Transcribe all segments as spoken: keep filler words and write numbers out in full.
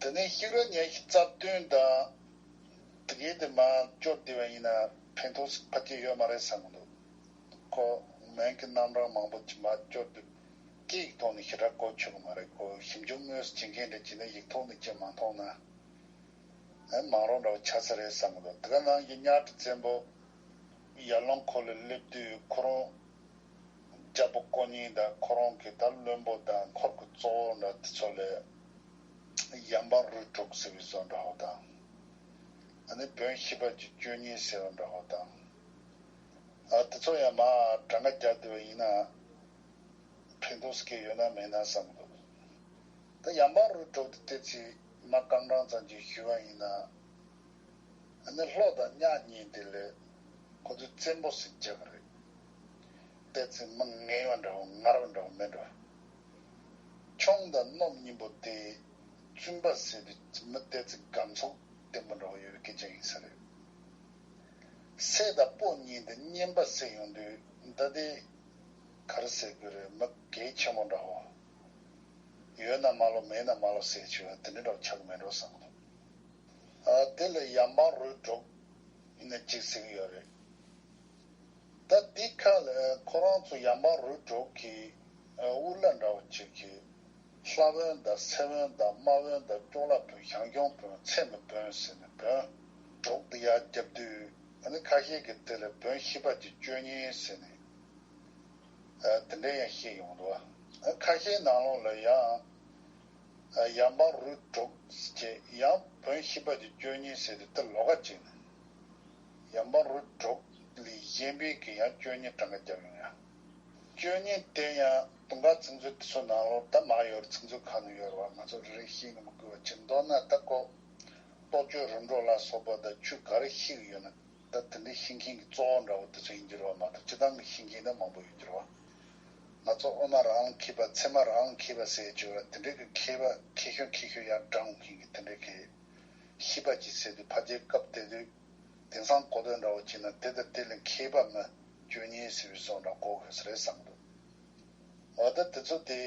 དེ་ནས་ཤེག་ར་ཉེ་ཤི་རྩ་བདུན་དང་དེ་གའི་དེ་མར་སྐྱོར་བསྡད་པ་ཡིན་ན་ཕན་ཐོགས་ཕལ་ཆེར་ཡོད་མ་རེད་བསམ་གི་འདུག་ཁོ་སྨན་གྱི་རྣམ་གྲངས་མང་པོ་ཅིག་མར་སྐྱོར་དུས་སྐད་ཡིག་ཐོག་ནས་ཞེ་དྲག་གོ་ཆོད་གི་མ་རེད། ཁོ་ཞིབ་འཇུག་དངོས་སུ་བྱེད་མཁན་འདྲ་བྱས་ན་ཡིག་ཐོག་ནས་བྱེད་མ་མཐོང་ན། ཨེ་མང་རོགས་འདྲ་བོ་ཆགས་ས་རེད་བསམ་གི་འདུག་དེ་ག་ནང་བཞིན་གཉའ་ཁྲི་བཙན་པོ་ཡར་ཀླུང་ཁོག་ལ་སླེབས་དུས་ཁོ་རང་རྒྱལ་པོ་ཀོ་གཉིས་དང་ཁོ་རང་གི་ད་བློན་པོ་དང་འཁོར་གྱི་གཙོ་བོ་འདྲ་དེ་ཚོ་ལ་ཡར་འབངས་རུ་དྲུག་ཟེར་བའི་བཟོ་འདྲ་བོ་དང་། ཨ་ནི་བོན་ཤེས་པ་ཀྱི་བཅུ་གཉིས་ཟེར་བ་འདྲ་བོ་དང་། ཨ་དེ་ཚོ་ཡང་མར་གྲངས་ཀ་རྒྱག་བསྡད་པ་ཡིན་ན། ཕན་ཐོགས་སྐྱེ་ཡོད་ན་མེད་ན་བསམ་གི་འདུག་ད་ཡར་འབངས་རུ་དྲུག་དེ་ཏོག་ཙམ་མ་རྐང་གྲངས་ཙམ་ཅིག་ཞུས་པ་ཡིན་ན། ཨ་ནི་ལྷོ་དང་གཉའ་གཉིས་དེ་ལས་ཁོ་ཚོས་བཙན་པོ་ཟེར་བྱ་གི་རེད། ཏོག་ཙམ་མི་ངལ་བ་འདྲ་བོ་ངར་བ་འདྲ་བོ་མེད་འགྲོ། ཁྱུང་དང་སྣུབས་གཉིས་པོ་དེ་བཙུན་པ་ཟེར་དུས་མི་ཏོག་ཙམ་སྒམ་ཚུགས་བརྟན་པོ་འདྲ་བོ་ཡོད་པའི་སྐད་ཆ་ཡིན་ས་རེད། སྲས་དང་སྤོ་གཉིས་དེ་གཉན་པ་ཟེར་ཡོང་དུས་ད་དེ་ག་རེ་ཟེར་དགོས་རེད། མི་གལ་ཆེན་པོ་འདྲ་བོ། ཡོད་ན་མ་ལོ་མེད་ན་མ་ལོ་ཟེར་ཆོག་དེ་འདྲ་འདྲ་བོ་ཆགས་ཀྱི་མེད་འགྲོ་བསམ་གི་འདུག་ཨ་དེ་ལ་ཡར་འབངས་རུ་དྲུག་ཡིན་ན་གཅིག་ཟེར་གི་ཡོད་རེད། ད་དེ་ཁ་ལ་ཁོ་རང་ཚོ་ཡར་འབངས་རུ་དྲུག་གི་ཨ་དབུ་བླ་འདྲ་བོ་གཅིག་གིས་ལྷ་བོན་དང་སེ་བོན་དང་རྨ་བོན་དང་ཅོག་ལ་བོན་ཞང་ཞུང་བོན་ཚད་མའི་བོན་ཟེར་ནས་བོན་དྲུག་དེ་ཡར་བརྒྱབ་དུས་ཨ་ནི་ཁ་ཤས་ཀྱིས་དེ་ལ་བོན་ཤེས་པ་ཀྱི་བཅུ་གཉིས་ཟེར་ནས་ཨ་དེ་འདྲ་ཡང་བཤད་ཡོང་འདུག་ཨ་ཁ་ཤས་ནང་ལོགས་ལ་ཡང་ཨ་ཡར་འབངས་རུ་དྲུག་ཅེས་ཡང་བོན་ཤེས་པ་ཀྱི་བཅུ་གཉིས་ཟེར་དུས་དེ་ལོགས་ཀ་ཅིག་ནས་ཡར་འབངས་རུ་དྲུག་ལས་གཞན་པའི་གི་ཡང་བཅུ་གཉིས་གྲངས་ཀ་བརྒྱབ་ཡོང་ཡ། བཅུ་གཉིས་དེ་ཡང་དུང་དཀར་ཚིག་མཛོད་དེ་ཚོ་ནང་ལོགས་ད་མར་ཡོད་རེད། ཚིག་མཛོད་ཁག་ནང་ཡོད་རེད་བ། ང་ཚོ་རེ་རེ་ཤེས་ནི་མི་དགོས་པ་ཅིག་མདོར་ན་ད་ཀོ་རྟོགས་བརྗོད་རིམ་གྲོ་ལ་སོགས་པ་དང་ཆོས་ག་རེ་ཤེས་ཀྱི་ཡོད་ན་ད་དེ་འདྲའི་ཤེས་མཁན་གྱི་གཙོ་བོ་འདྲ་བོ་དེ་ཚོ་ཡིན་གྱི་རེད་བ། མ་གཏོགས་སྤྱིར་བཏང་གི་ཤེས་མཁན་ནི་མང་པོ་ཡོད་ཀྱི་རེད་བ། ང་ཚོ་དབུ་མ་རང་ལ་མཁས་པ་ཚད་མ་རང་ལ་མཁས་པ་ཟེར་ཡ་ཅིག་ཡོད་རེད། དེ་འདྲའི་གི་མཁས་པ་མཁས་ཤོས་མཁས་ཤོས་ཡར་དྲངས་མཁན་གྱི་དེ་འདྲའི་གི་ཤེས་པ་ཅིག་ཟེར་དུས་ཕལ་ཆེར་སྐབས་དེ་དུས། དེང་སང་གོ་དོན་འདྲ་བོ་བྱས་ན་དེ་དང་དེ་ལས་མཁས་པ་མི་བཅུ་གཉིས་ཟེར་བའི་བཟོ་འདྲ་གོ་དགོས་ས་རེད་བསམ་འདུག་འོ་ད་དེ་ཚོ་དེ་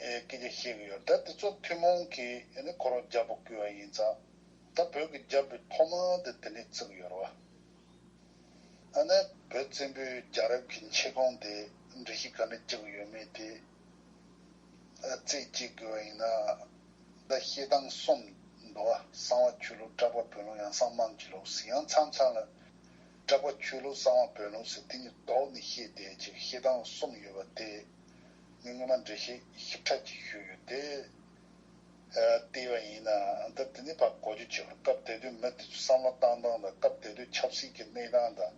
ཨེ་སྐད་ཆ་བཤད་གི་ཡོད། ད་དེ་ཚོ་ཐུན་མོང་གི་ཨ་ནི་ཁོ་རང་རྒྱལ་པོ་བསྐོས་པ་ཡིན་ཙང་ད་བོད་ཀྱི་རྒྱལ་པོའི་ཐོག་མ་དེ་དེ་ནས་བརྩི་གི་ཡོད་རེད་བ། ཨ་ནི་བོད་བཙན་པོའི་རྒྱལ་རབས་ཀྱི་མཆེད་ཁུངས་དེ་འགྲེལ་བཤད་ག་འདྲ་བྱེད་གི་ཡོད་མེད་དེ། རྩད་གཅོད་དགོས་པ་ཡིན་ན། ད་བཤད་སྟངས་གསུམ་འདུག་བ། གསང་བ་ཆོས་ལུགས། གྲགས་པ་བོན་ལུགས། ཡང་གསང་དམངས་ཀྱི་ལུགས་ཟེར། ཡང་མཚམས་མཚམས་ལ་གྲགས་པ་ཆོས་ལུགས། གསང་བ་བོན་ལུགས་ཟེར་དེ་གཉིས་བསྡོམས་ནས་བཤད་བསྡད་ཅིག་བཤད་སྟངས་གསུམ་ཡོད་པ་དེ་ངས་སྔོན་མ་འགྲེལ་བཤད་ཞིབ་ཕྲ་ཅིག་ཞུས་ཡོད་དེ། བལྟས་པ་ཡིན་ན་ད་དེ་ནི་ཕར་གོ་རྒྱུ་བྱེད་དགོས། སྐབས་དེ་དུས་མི་དེ་ཚོ་བསམ་བློ་བཏང་སྟངས་དང་སྐབས་དེ་དུས་ཆབ་སྲིད་ཀྱི་གནས་སྟངས་དང་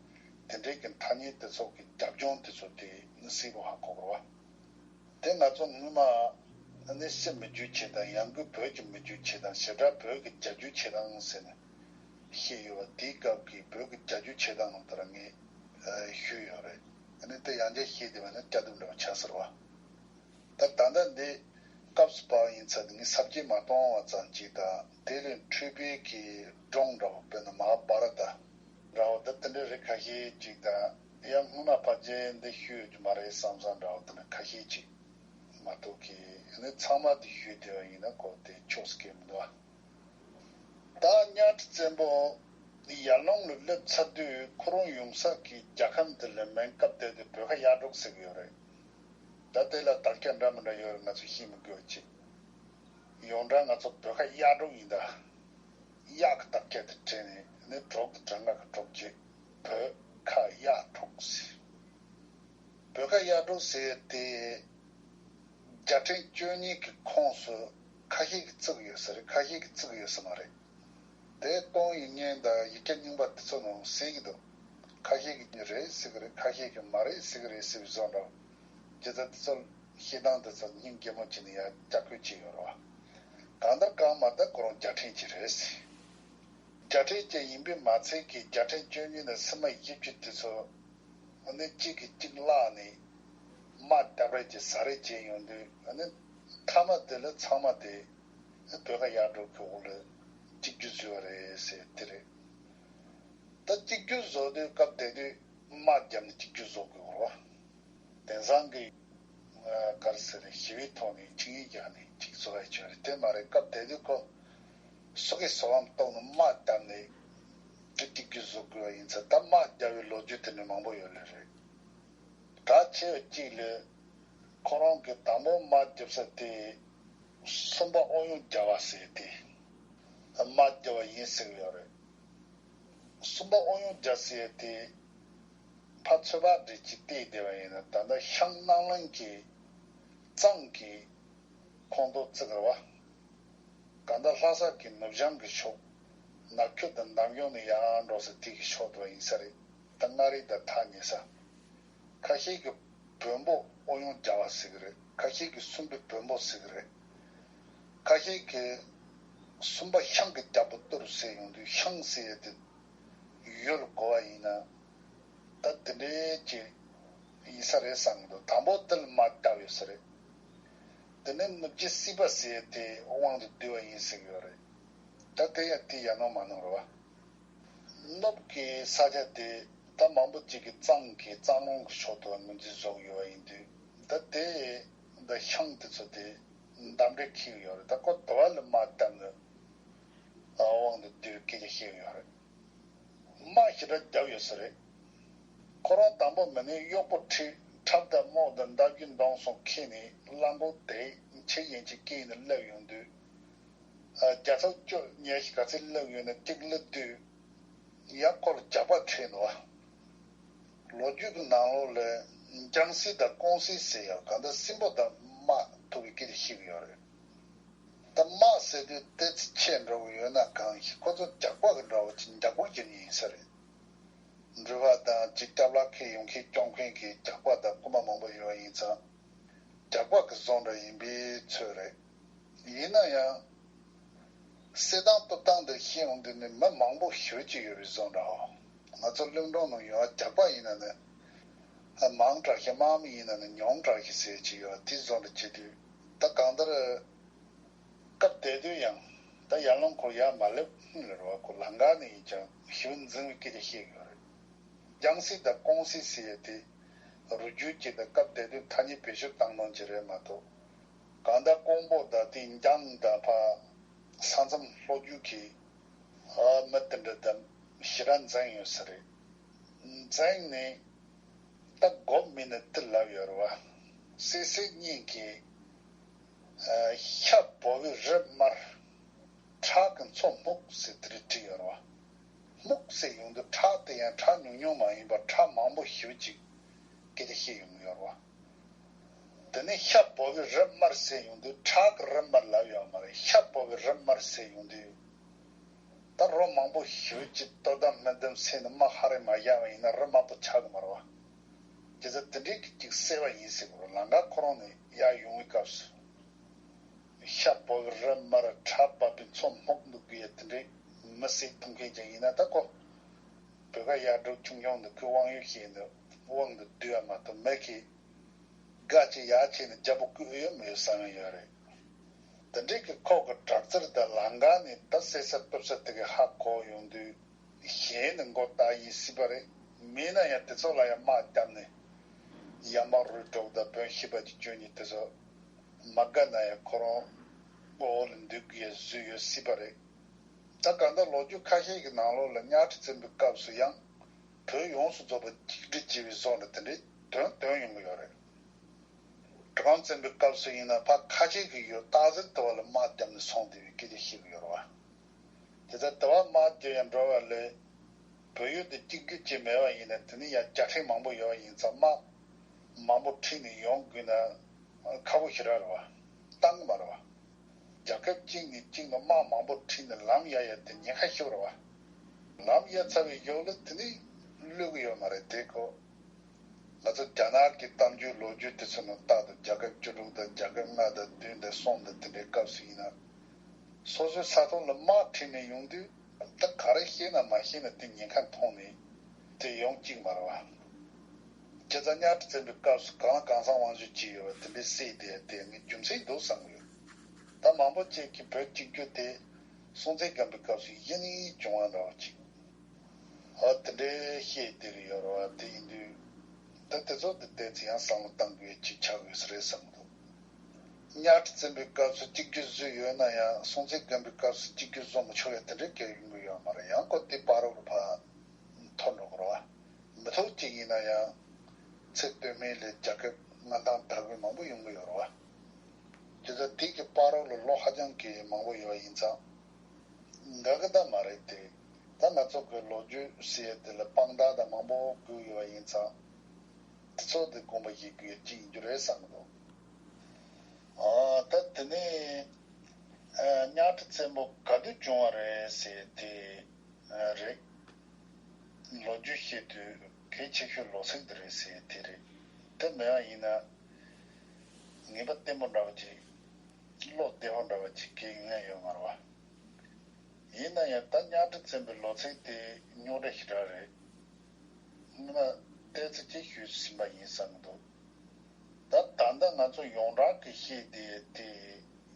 དེ་འདྲའི་གི་ཐ་སྙད་དེ་ཚོ་གི་རྒྱབ་ལྗོངས་དེ་ཚོ་དེ་ནི་གསལ་པོ་ཧ་གོ་དགོས་བ། དེ་ང་ཚོ་སྔོན་མ་ནི་སྲིད་མི་བསྒྱུར་བྱེད་དང་ཡང་སྒོས་བོད་ཀྱི་མི་བསྒྱུར་བྱེད་དང་ཞེ་དྲག་བོད་ཀྱི་རྒྱ་བསྒྱུར་བྱེད་སྟངས་ཟེར་ནས་བཤད་ཡོད་པ། དེའི་སྐབས་ཀྱི་བོད་ཀྱི་རྒྱ་བསྒྱུར་བྱེད་སྟངས་ལྟར་ངས་ཞུས་ཡོད་རེད། ཨ་ནི་དེ་ཡང་བསྐྱར་བཤད་བསྡད་པ་ནི་སྐྱ་དུམ་འདྲ་བ་ཆགས་ཟེར་བ། ད་ད་ལྟ་འདི་སྐབས་སུ་བབས་ཡིན་ཚད་ངས་ས་བཅད་མ་གཏོང་བ་ཙམ་ཅིག་དང་དེ་ལས་འཕྲོས་པའི་གི་སྒྲུང་འདྲ་བོ་དཔེར་ན་མ་ཧཱ་བྷ་ར་ཏ་འདྲ་བོ་ད་དེ་འདྲའི་རིགས་ཁ་ཤས་ཅིག་དང་ཡང་སྔོན་མ་ཕལ་ཆེར་འདི་ཞུས་ཡོད་ཀྱི་མ་རེད་བསམ་བསམ་འདྲ་བོ་དེ་འདྲ་ཁ་ཤས་ཅིག་མ་གཏོགས་ཀྱི་ནི་ཚང་མ་དེ་ཞུས་བསྡད་པ་ཡིན་ན་ཁོ་དེ་ཕྱོགས་སུ་སྐྱེལ་མི་འདུག་ད་གཉའ་ཁྲི་བཙན་པོ་ཡར་ཀླུང་ལ་སླེབས་ཚར་དུས་ཁོ་རང་ཡོང་ས་གི་རྒྱལ་ཁམས་དེ་ལ་མིང་སྐབས་དེ་དུས་བོད་ཁ་གཡག་དྲུག་ཟེར་གི་ཡོད་རེད། ད་དེ་ལ་དག་ཆ་འདྲ་མི་འདྲ་ཡོད་རེད། ང་ཚོ་ཤེས་མི་དགོས་པ་ཅིག་ཡོངས་གྲགས་ང་ཚོ་བོད་ཁ་གཡག་དྲུག་ཡིན་ད། གཡག་གི་དག་ཆ་དེ་བྲིས་ནས་ནི་དྲུག་དང་གྲངས་ཀ་གི་དྲུག་བྱས་བོད་ཁ་གཡག་དྲུག་ཟེར། བོད་ཁ་གཡག་དྲུག་ཟེར་དེ། རྒྱལ་ཕྲན་བཅུ་གཉིས་ཀྱི་ཁོངས་སུ་ཁ་ཤས་ཀྱིས་བརྩི་གི་ཡོད་ས་རེད། ཁ་ཤས་ཀྱིས་བརྩི་གི་ཡོད་ས་མ་རེད། དེ་གཏོང་ཡིག་རྙིང་དང་ཡིག་ཆ་རྙིང་པ་དེ་ཚོ་ནང་གསལ་གྱི་འདུག་ཁ་ཤས་ཀྱིས་རེད་ཟེར་གི་རེད། ཁ་ཤས་ཀྱིས་མ་རེད་ཟེར་གི་རེད་ཟེར་བའི་བཟོ་འདྲ། ཇི་ལྟར་དེ་ཚོ་བཤད་སྟངས་དེ་ཚོ་སྙིང་རྗེ་མོ་བྱས་ནས་ཡར་བསྐྱར་བཀོད་བྱས་ཡོད་རེད་བ། གང་ལྟར་གང་མ་ལྟར་ཁོ་རང་རྒྱལ་ཕྲན་གཅིག་རེད་ཟེར། རྒྱལ་ཕྲན་གཅིག་ཡིན་པའི་མ་ཚད་ཀྱི་རྒྱལ་ཕྲན་བཅུ་གཉིས་ནས་སྲིད་མ་བཞི་བཅུ་དེ་ཚོ་ཨ་ནི་གཅིག་གིས་གཅིག་བརླགས་ནས་དམག་རྒྱག་རེས་ཀྱི་ཟ་རེས་བྱས་ཡོང་དུས་ཨ་ནི་མཐའ་མ་དེ་ལ་ཚང་མ་དེ་བོད་ཁ་གཡག་དྲུག་གི་འོག་ལ་གཅིག་གྱུར་བཟོས་པ་རེད་ཟེར་དེ་རེད། ད་གཅིག་གྱུར་བཟོ་དུས་སྐབས་དེ་དུས་དམག་བརྒྱབ་ནས་གཅིག་གྱུར་བཟོ་དགོས་རེད་བ། དེང་སང་གི་ག་རེ་ཟེར་རེད། ཞི་བའི་ཐོག་ནས་ཆིངས་ཡིག་བརྒྱབ་ནས་གཅིག་བཟོ་ཡ་བྱུང་རེད། དེ་མ་རེད། སྐབས་དེ་དུས་ཁོ་ སོ་གི་སོ་བམ་གཏོང་ནས་དམག་བརྒྱབ་ནས་དེ་གཅིག་གྱུར་བཟོ་དགོས་པ་ཡིན་ཙང་། ད་དམག་རྒྱག་པའི་ལོ་རྒྱུས་དེ་འདྲ་མང་པོ་ཡོད་ལེ་རེད། གྲགས་ཆེ་བ་གཅིག་ལ་ཁོ་རང་གི་དང་པོ་དམག་རྒྱབ་ས་དེ་སུམ་པ་ཨོ་གཡུང་རྒྱལ་བ་ཟེར་དེ་དམག་རྒྱབ་པ་ཡིན་ཟེར་གི་ཡོད་རེད། སུམ་པ་ཨོ་གཡུང་རྒྱལ་ཟེར་དེ་ཕར་ཚོད་དཔག་འདྲ་ཅིག་བལྟས་བསྡད་པ་ཡིན་ན། ད་ལྟ་ཤང་རྣང་ལུང་གི་གཙང་གི་ཁོངས་གཏོགས་བརྩི་གི་རེད་བ། གང་ལྟར་ལྷ་ས་གི་ནུབ་བྱང་གི་ཕྱོགས། ནག་ཆུ་དང་འདམ་གཞུང་ནས་ཡར་འགྲོ་ས་དེ་གི་ཕྱོགས་དེ་བ་ཡིན་ས་རེད། ད་མངའ་རིས་དང་ཐག་ཉེ་ས། ཁ་ཤས་ཀྱིས་བོན་པོ་ཨོ་གཡུང་རྒྱལ་བ་ཟེར་གི་རེད། ཁ་ཤས་ཀྱིས་སུམ་པའི་བོན་པོ་ཟེར་གི་རེད། ཁ་ཤས་ཀྱིས་སུམ་པ་ཤང་གི་རྒྱལ་པོ་ཏུར་ཟེར་ཡོང་དུས། ཤང་ཟེར་ཡས་དེ་ཡུལ་གོ་བ་ཡིན་ན། ད་དེ་འདྲའི་ཅིག་ཡིན་ས་རེད་བསམ་གི་འདུག་དང་པོ་དེ་ལ་དམག་བརྒྱབ་ཡོད་ས་རེད། དེ་ནས་ནུབ་རྒྱུད་སྲིད་པ་ཟེར་ཡས་དེ་དབང་དུ་བསྡུས་པ་ཡིན་ཟེར་གི་ཡོད་རེད། ད་དེ་ཡང་དེ་ཡ་ནོ་མ་ནོ་རེད་བ། ནུབ་ཀྱི་ས་ཆ་དེ་ད་མང་པོ་ཅིག་གིས་གཙང་གི་གཙང་རོང་གི་ཕྱོགས་དུ་ངོས་འཛིན་བཟོ་གི་ཡོད་པ་ཡིན་དུས། ད་དེ་ད་ཤང་དེ་ཚོ་དེ་འདམ་རེ་འཁེལ་གི་ཡོད་རེད། ད་ཁོ་དེ་བ་ལ་དམག་བརྒྱབ་ནས་དབང་དུ་བསྡུས་སྐད་ཆ་བཤད་གི་ཡོད་རེད། དམག་ཞེ་དྲག་བརྒྱབ་ཡོད་ས་རེད། ཁོ་རང་དང་པོ་མི་ནི་གཡོག་པོ་ཁྲིད། ཁྲབ་དང་རྨོག་དང་མདའ་རྒྱུ་མདུང་གསུམ་ཁྱེར་ནས་གླང་གོག་དེ་ཆེ་ཡན་ཆད་སྐད་ནས་སླེབས་ཡོང་དུས། རྒྱལ་ཚབ་སྐྱོ་ཉལ་ཞིག་ག་ཚད་སླེབས་ཡོད་ན་གཅིག་སླེབས་དུས་ཡང་ཁོ་ལ་ཇག་པ་ཁྲིད་འདུག་ལོ་རྒྱུས་ཀྱི་ནང་ལོགས་ལ་འཇང་སྲིད་དང་ཀོང་སྲིད་ཟེར་ཡག་གང་ལྟར་སྲིན་པོ་དང་དམག་ཐུག་པའི་སྐད་ཆ་བཤད་གི་ཡོད་རེད། ད་དམག་ཟེར་དུས་ཏོག་ཙམ་ཆེ་འགྲོ་གི་ཡོད་ན་གང་ཞིག་ཁོ་ཚོ་ཇག་པ་གི་འདྲ་བོ་ཅིག་འཇག་པོ་བྱེད་ནི་ཡིན་ས་རེད། འགྲུལ་པ་དང་ཅིག་སྐྱབས་ལག་ཁྱེར་ཡོང་མཁན་སྐྱོང་མཁན་གྱི་ཇག་པ་དང་རྐུན་མ་མང་པོ་ཡོད་པ་ཡིན་ཙང་། ཇག་པ་གི་བཟོ་འདྲ་ཡིན་པའི་ཚོད་རེད། ཡིན་ན་ཡང་། བསད་སྟངས་གཏུབ་སྟངས་འདི་ཤེས་ཡོང་དུས་ནི་མི་མང་པོ་ཞེ་པོ་ཅིག་ཡོད་པའི་བཟོ་འདྲ་འོ། ང་ཚོ་གླིང་སྒྲུང་ནང་ཡོད་ཇག་པ་ཡིན་ན་ནི་མང་དྲགས་ཤིང་དམག་མི་ཡིན་ན་ནི་ཉུང་དྲགས་ཤིང་ཟེར་གྱི་ཡོད། དེ་བཟོ་འདྲ་བྱེད་དུས་ད་གང་ལྟར་སྐབས་དེ་དུས་ཡང་ད་ཡར་ཀླུང་ཁོ་ཡར་མ་སླེབས་སྔོན་ལ་རེད་བ། ཁོ་ལམ་ཁ་ནས་ཡིན་ཀྱང་ཞེ་པོ་འཛིང་བའི་སྐད་ཆ་བཤད་ཀྱི་ཡོད་རེད། འཇང་སྲིད་དང་ཀོང་སྲིད་ཟེར་ཡས་དེ་རུས་རྒྱུད་ཅིག་དང་སྐབས་དེ་དུས་ཐ་སྙད་བེད་སྤྱོད་བཏང་གནང་གི་རེད་མ་གཏོགས། གང་ལྟར་ཀོང་པོ་དང་དེ་འཇང་དང་ཕ་ས་མཚམས་ལྷོ་རྒྱུད་ཀྱི་ཨ་མི་དེ་འདྲ་དང་ཞེ་དྲག་འཛིང་ཡོད་ས་རེད། འཛིང་ནས་ད་སྒོ་མི་ནི་དེ་ལབ་ཡོད་རེད་བ། སྲིད་སྲིད་གཉིས་ཀྱི་ཤ་བོ་བའི་རི་དམར། ཁྲག་གི་མཚོ་སྨུག་ཟེར་དེ་རིགས་བྲིས་ཡོད་རེད་བ། སྨུག་ཟེར་ཡོང་དུས་ཁྲག་དེ་ཡང་ཁྲག་ཉུང་ཉུང་མ་ཡིན་པར་ཁྲག་མང་པོ་ཞེ་པོ་ཅིག་སྐད་ཆ་བཤད་ཡོང་གི་ཡོད་རེད་བ། དེ་ནས་ཤ་བོ་བའི་རི་དམར་ཟེར་ཡོང་དུས་ཁྲག་གི་རི་དམར་ལབ་ཡོད་མ་རེད། ཤ་བོ་བའི་རི་དམར་ཟེར་ཡོང་དུས། ད་རོ་མང་པོ་ཞེ་པོ་ཅིག་ལྟོ་དམ་སྨན་དམ་ཟས་ནས་དམག་ཧ་རེ་མ་བཞག་པ་ཡིན་ན་རི་དམར་པོ་ཆགས་གི་མ་རེད་བ། དེ་ཚོ་དེ་འདྲའི་གི་ཅིག་གསལ་བ་ཡིན་ཟེར་གི་རེད། ལམ་ཁ་ཁོ་རང་ནས་ཡར་ཡོང་བའི་སྐབས་སུ། ཤ་བོ་བའི་རི་དམར་ཁྲག་འབབ་པའི་མཚོ་སྨུག་འདུག་གི་ཡ་དེ་འདྲའི་མི་བསད་ཐུབ་མཁན་ཅིག་ཡིན་ན་ད་ཁོ་བོད་ཁ་ཡར་འགྲོ་ཆུང་ཆུང་འདུག་གི་དབང་ཡོད་ཤེས་འདུག་དབང་དུ་བསྡུས་ཡ་མ་གཏོགས་མི་གིས་དགའ་ཅིག་ཡག་ཅིག་ནས་རྒྱལ་པོ་བསྐོས་ཡོད་མེད་ཡོད་བསམ་ཡ་ཡོད་རེད། དེ་འདྲའི་གི་ཁོག་གི་དྲག་རྩལ་དང་ལམ་ཁ་ནས་ད་བསད་ས་གཏུབ་ས་དེ་གི་ཧ་གོ་ཡོང་དུས་གཞན་ནས་མགོ་བཏགས་ཡིན་སྲིད་པ་རེད། མིན་ན་ཡང་དེ་ཚོ་ལ་ཡང་དམག་བརྒྱབ་ནས་ཡར་མར་རུ་གྲོགས་དང་བོན་ཤི་པ་ཅིག་བཅོ་གཉིས་དེ་ཚོ་མ་དགའ་ན་ཡང་ཁོ་རང་འོག་ལ་འདུག་གི་ཡ་བཟོས་ཡོད་སྲིད་པ་རེད། ད་གང་ལྟར་ལོ་རྒྱུས་ཁ་ཤས་ཀྱི་ནང་ལོགས་ལ་གཉའ་ཁྲི་བཙན་པོའི་སྐབས་སུ་ཡང་བོད་ཡོངས་སུ་རྫོགས་པ་གཅིག་སྒྲིལ་བྱས་པའི་བཟོ་འདྲ་དེ་འདྲའི་དོན་དོན་ཡོང་གི་ཡོད་རེད། གྲི་གུམ་བཙན་པོའི་སྐབས་སུ་ཡིན་ན་ཕར་ཁ་ཆེ་གི་ཡུལ་སྟག་འཛིན་དེ་བ་ལ་དམག་བརྒྱབ་ནས་སོང་བསྡད་པའི་སྐད་ཆ་བཤད་ཀྱི་ཡོད་རེད་བ། དེ་ལྟར་དེ་བ་དམག་རྒྱབ་ཡང་འགྲོ་བ་ལས་བོད་ཡུལ་དེ་གཅིག་གྱུར་ཅིག་མེད་པ་ཡིན་ན་དེ་ནི་ཡང་རྒྱལ་ཕྲན་མང་པོ་ཡོད་པ་ཡིན་ཙང་དམག་མང་པོ་ཁྲིད་ནས་ཡོང་དགོས་ན་ཁག་པོ་ཞེ་དྲག་རེད་བ། བཏང་གི་མ་རེད་བ། རྒྱལ་ཁབ་གཅིག་ནས་གཅིག་ལ་དམག་མང་པོ་ཁྲིད་ནས་ལམ་ཡ་ཡ་དེ་ཉེན་ཁ་ཞིག་རེད་བ། ལམ་ཡ་ཚར་བའི་གཞུག་ལ་དེ་ནི་བསླུ་གི་ཡོད་མ་རེད་དེ་ཁོ། ང་ཚོ་རྒྱ་ནག་གི་གཏམ་རྒྱུད་ལོ་རྒྱུས་དེ་ཚོ་ནང་རྟག་ཏུ་རྒྱལ་ཁབ་བཅུ་དྲུག་དང་རྒྱལ་ཁབ་ལྔ་དང་བདུན་དང་གསུམ་དང་དེ་འདྲའི་སྐབས་སུ་ཡིན་ན། སོ་སོའི་ས་ཐོག་ལ་དམག་ཁྲིད་ནས་ཡོང་དུས་ད་ག་རེ་ཤེས་ན་མ་ཤེས་ན་དེ་ཉེན་ཁ་མཐོང་ནས་དེ་ཡོང་གཅིག་མ་རེད་བ། ཁྱེད་ཚོ་གཉའ་ཁྲི་བཙན་པོའི་སྐབས་སུ་གང་ལ་གང་འཚམ་དབང་ཆ་ཅིག་ཡོད་པ་དེ་འདྲའི་སྲིད་དེ་དེ་ནི་རྒྱུ་མཚན་འདུག་བསམ་གི་ཡོད། ད་མང་པོ་ཅིག་གིས་བོད་གཅིག་གྱུར་དེ་སྲོང་བཙན་སྒམ་པོའི་སྐབས་སུ་གཞི་ནས་བྱུང་བ་འདྲ་བ་ཅིག་ཨ་དེ་འདྲའི་བཤད་དེ་རེད་ཡོད་རེད་བ། དེ་ཡིན་དུས་ད་དེ་ཚོ་དེ་བལྟས་ཚེ་ཡང་བསམ་བློ་གཏང་དགོས་ཅིག་ཆགས་ཡོད་ས་རེད་བསམ་འདུག་གཉའ་ཁྲི་བཙན་པོའི་སྐབས་སུ་གཅིག་གྱུར་བཟོས་ཡོད་ན་ཡང་སྲོང་བཙན་སྒམ་པོའི་སྐབས་སུ་གཅིག་གྱུར་བཟོ་མི་ཆོག་ཡ་དེ་འདྲའི་སྐད་ཡོང་གི་ཡོད་མ་རེད། ཡང་ཁོ་དེ་བར་རོ་ལ་ཕར་འཐོར་འགྲོ་གི་རེད་བ། མི་ཐུབ་གཅིག་ཡིན་ན་ཡང་ཚེ་སྟོད་སྨད་ལ་རྒྱལ་ཁབ་མངའ་ཐང་དར་གི་མང་པོ་ཡོང་གི་ཡོད་རེད་བ། དེ་ཚོ་དེ་གི་བར་རོ་ལ་ལོ་ཧ་ཅང་གི་མང་པོ་ཡོད་པ་ཡིན་ཙང་། འགལ་གི་ད་མ་རེད་དེ། ད་ང་ཚོ་གི་ལོ་རྒྱུས་ཟེར་ཡ་དེ་ལ་དཔང་རྟགས་དང་མང་པོ་དགོས་ཡོད་པ་ཡིན་ཙང་། དེ་ཚོ་དེ་དགོངས་པ་བཞེས་དགོས་ཡ་གཅིག་ཡིན་རྒྱུ་རེད་བསམ་གི་འདུག་ཨ་ད་དེ་ནས་ཨ་གཉའ་ཁྲི་བཙན་པོ་ག་དུས་བྱུང་བ་རེད་ཟེར་དེ་ཨ་རེད། ལོ་རྒྱུས་བཤད་དུས་གལ་ཆེ་ཤོས་ལོ་ཚིགས་དེ་རེད་ཟེར་དེ་རེད། དེ་མེད་པ་ཡིན་ན་ངེས་པ་བརྟན་པོ་འདྲ་བ་ཅིག་བློ་བདེ་བོ་འདྲ་བ་ཅིག་གི་ངེས་ཡོད་མ་རེད་བ། ཡིན་ན་ཡང་ད་གཉའ་ཁྲི་བཙན་པོའི་ལོ་ཚིགས་དེ་རྙོག་དྲ་ཞེ་དྲག་རེད། སྔོན་མ་ཏོག་ཙམ་ཅིག་ཞུས་ཟིན་པ་ཡིན་བསམ་གྱི་འདུག་ད་ད་ལྟ་ང་ཚོ་ཡོངས་གྲགས་ཀྱི་བཤད་དེ་དེ་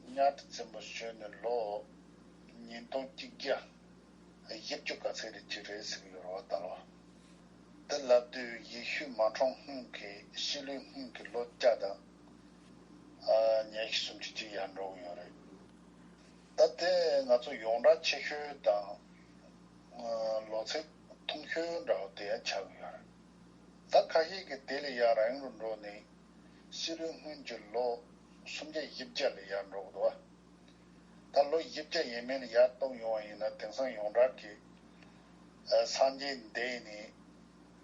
གཉའ་ཁྲི་བཙན་པོ་བྱོན་ནས་ལོ་ཉིས་སྟོང་གཅིག་བརྒྱ་བཞི་བཅུ་ག་ཚད་རེ་ཅིག་རེད་ཟེར་གྱི་ཡོད་རེད་བ། ད་ལོ་དེ་ལབ་དུས་ཡེ་ཤུ་མ་འཁྲུངས་སྔོན་གྱི་ཕྱི་ལོའི་སྔོན་གྱི་ལོ་བརྒྱ་དང་ཉི་ཤུ་སུམ་ཅུ་ཅིག་ཡར་འགྲོ་གི་ཡོད་རེད། ད་དེ་ང་ཚོ་ཡོངས་གྲགས་ཆེ་ཤོས་དང་ལོ་ཚིགས་ཐུང་ཤོས་འདྲ་བོ་དེ་ཡང་ཆགས་ཀྱི་ཡོད་རེད། ད་ཁ་ཤས་ཀྱིས་དེ་ལས་ཡར་རིང་རུ་འགྲོ་ནས་ཕྱི་ལོའི་སྔོན་གྱི་ལོ་སུམ་བརྒྱ་བཞི་བརྒྱ་ལ་ཡར་འགྲོ་གི་འདུག་བ། ད་ལོ་བཞི་བརྒྱ་ཡས་མས་ལ་ཡར་གཏོང་ཡོང་བ་ཡིན་ན་དེང་སང་ཡོངས་གྲགས་ཀྱི་སངས་རྒྱས་འདས་ནས་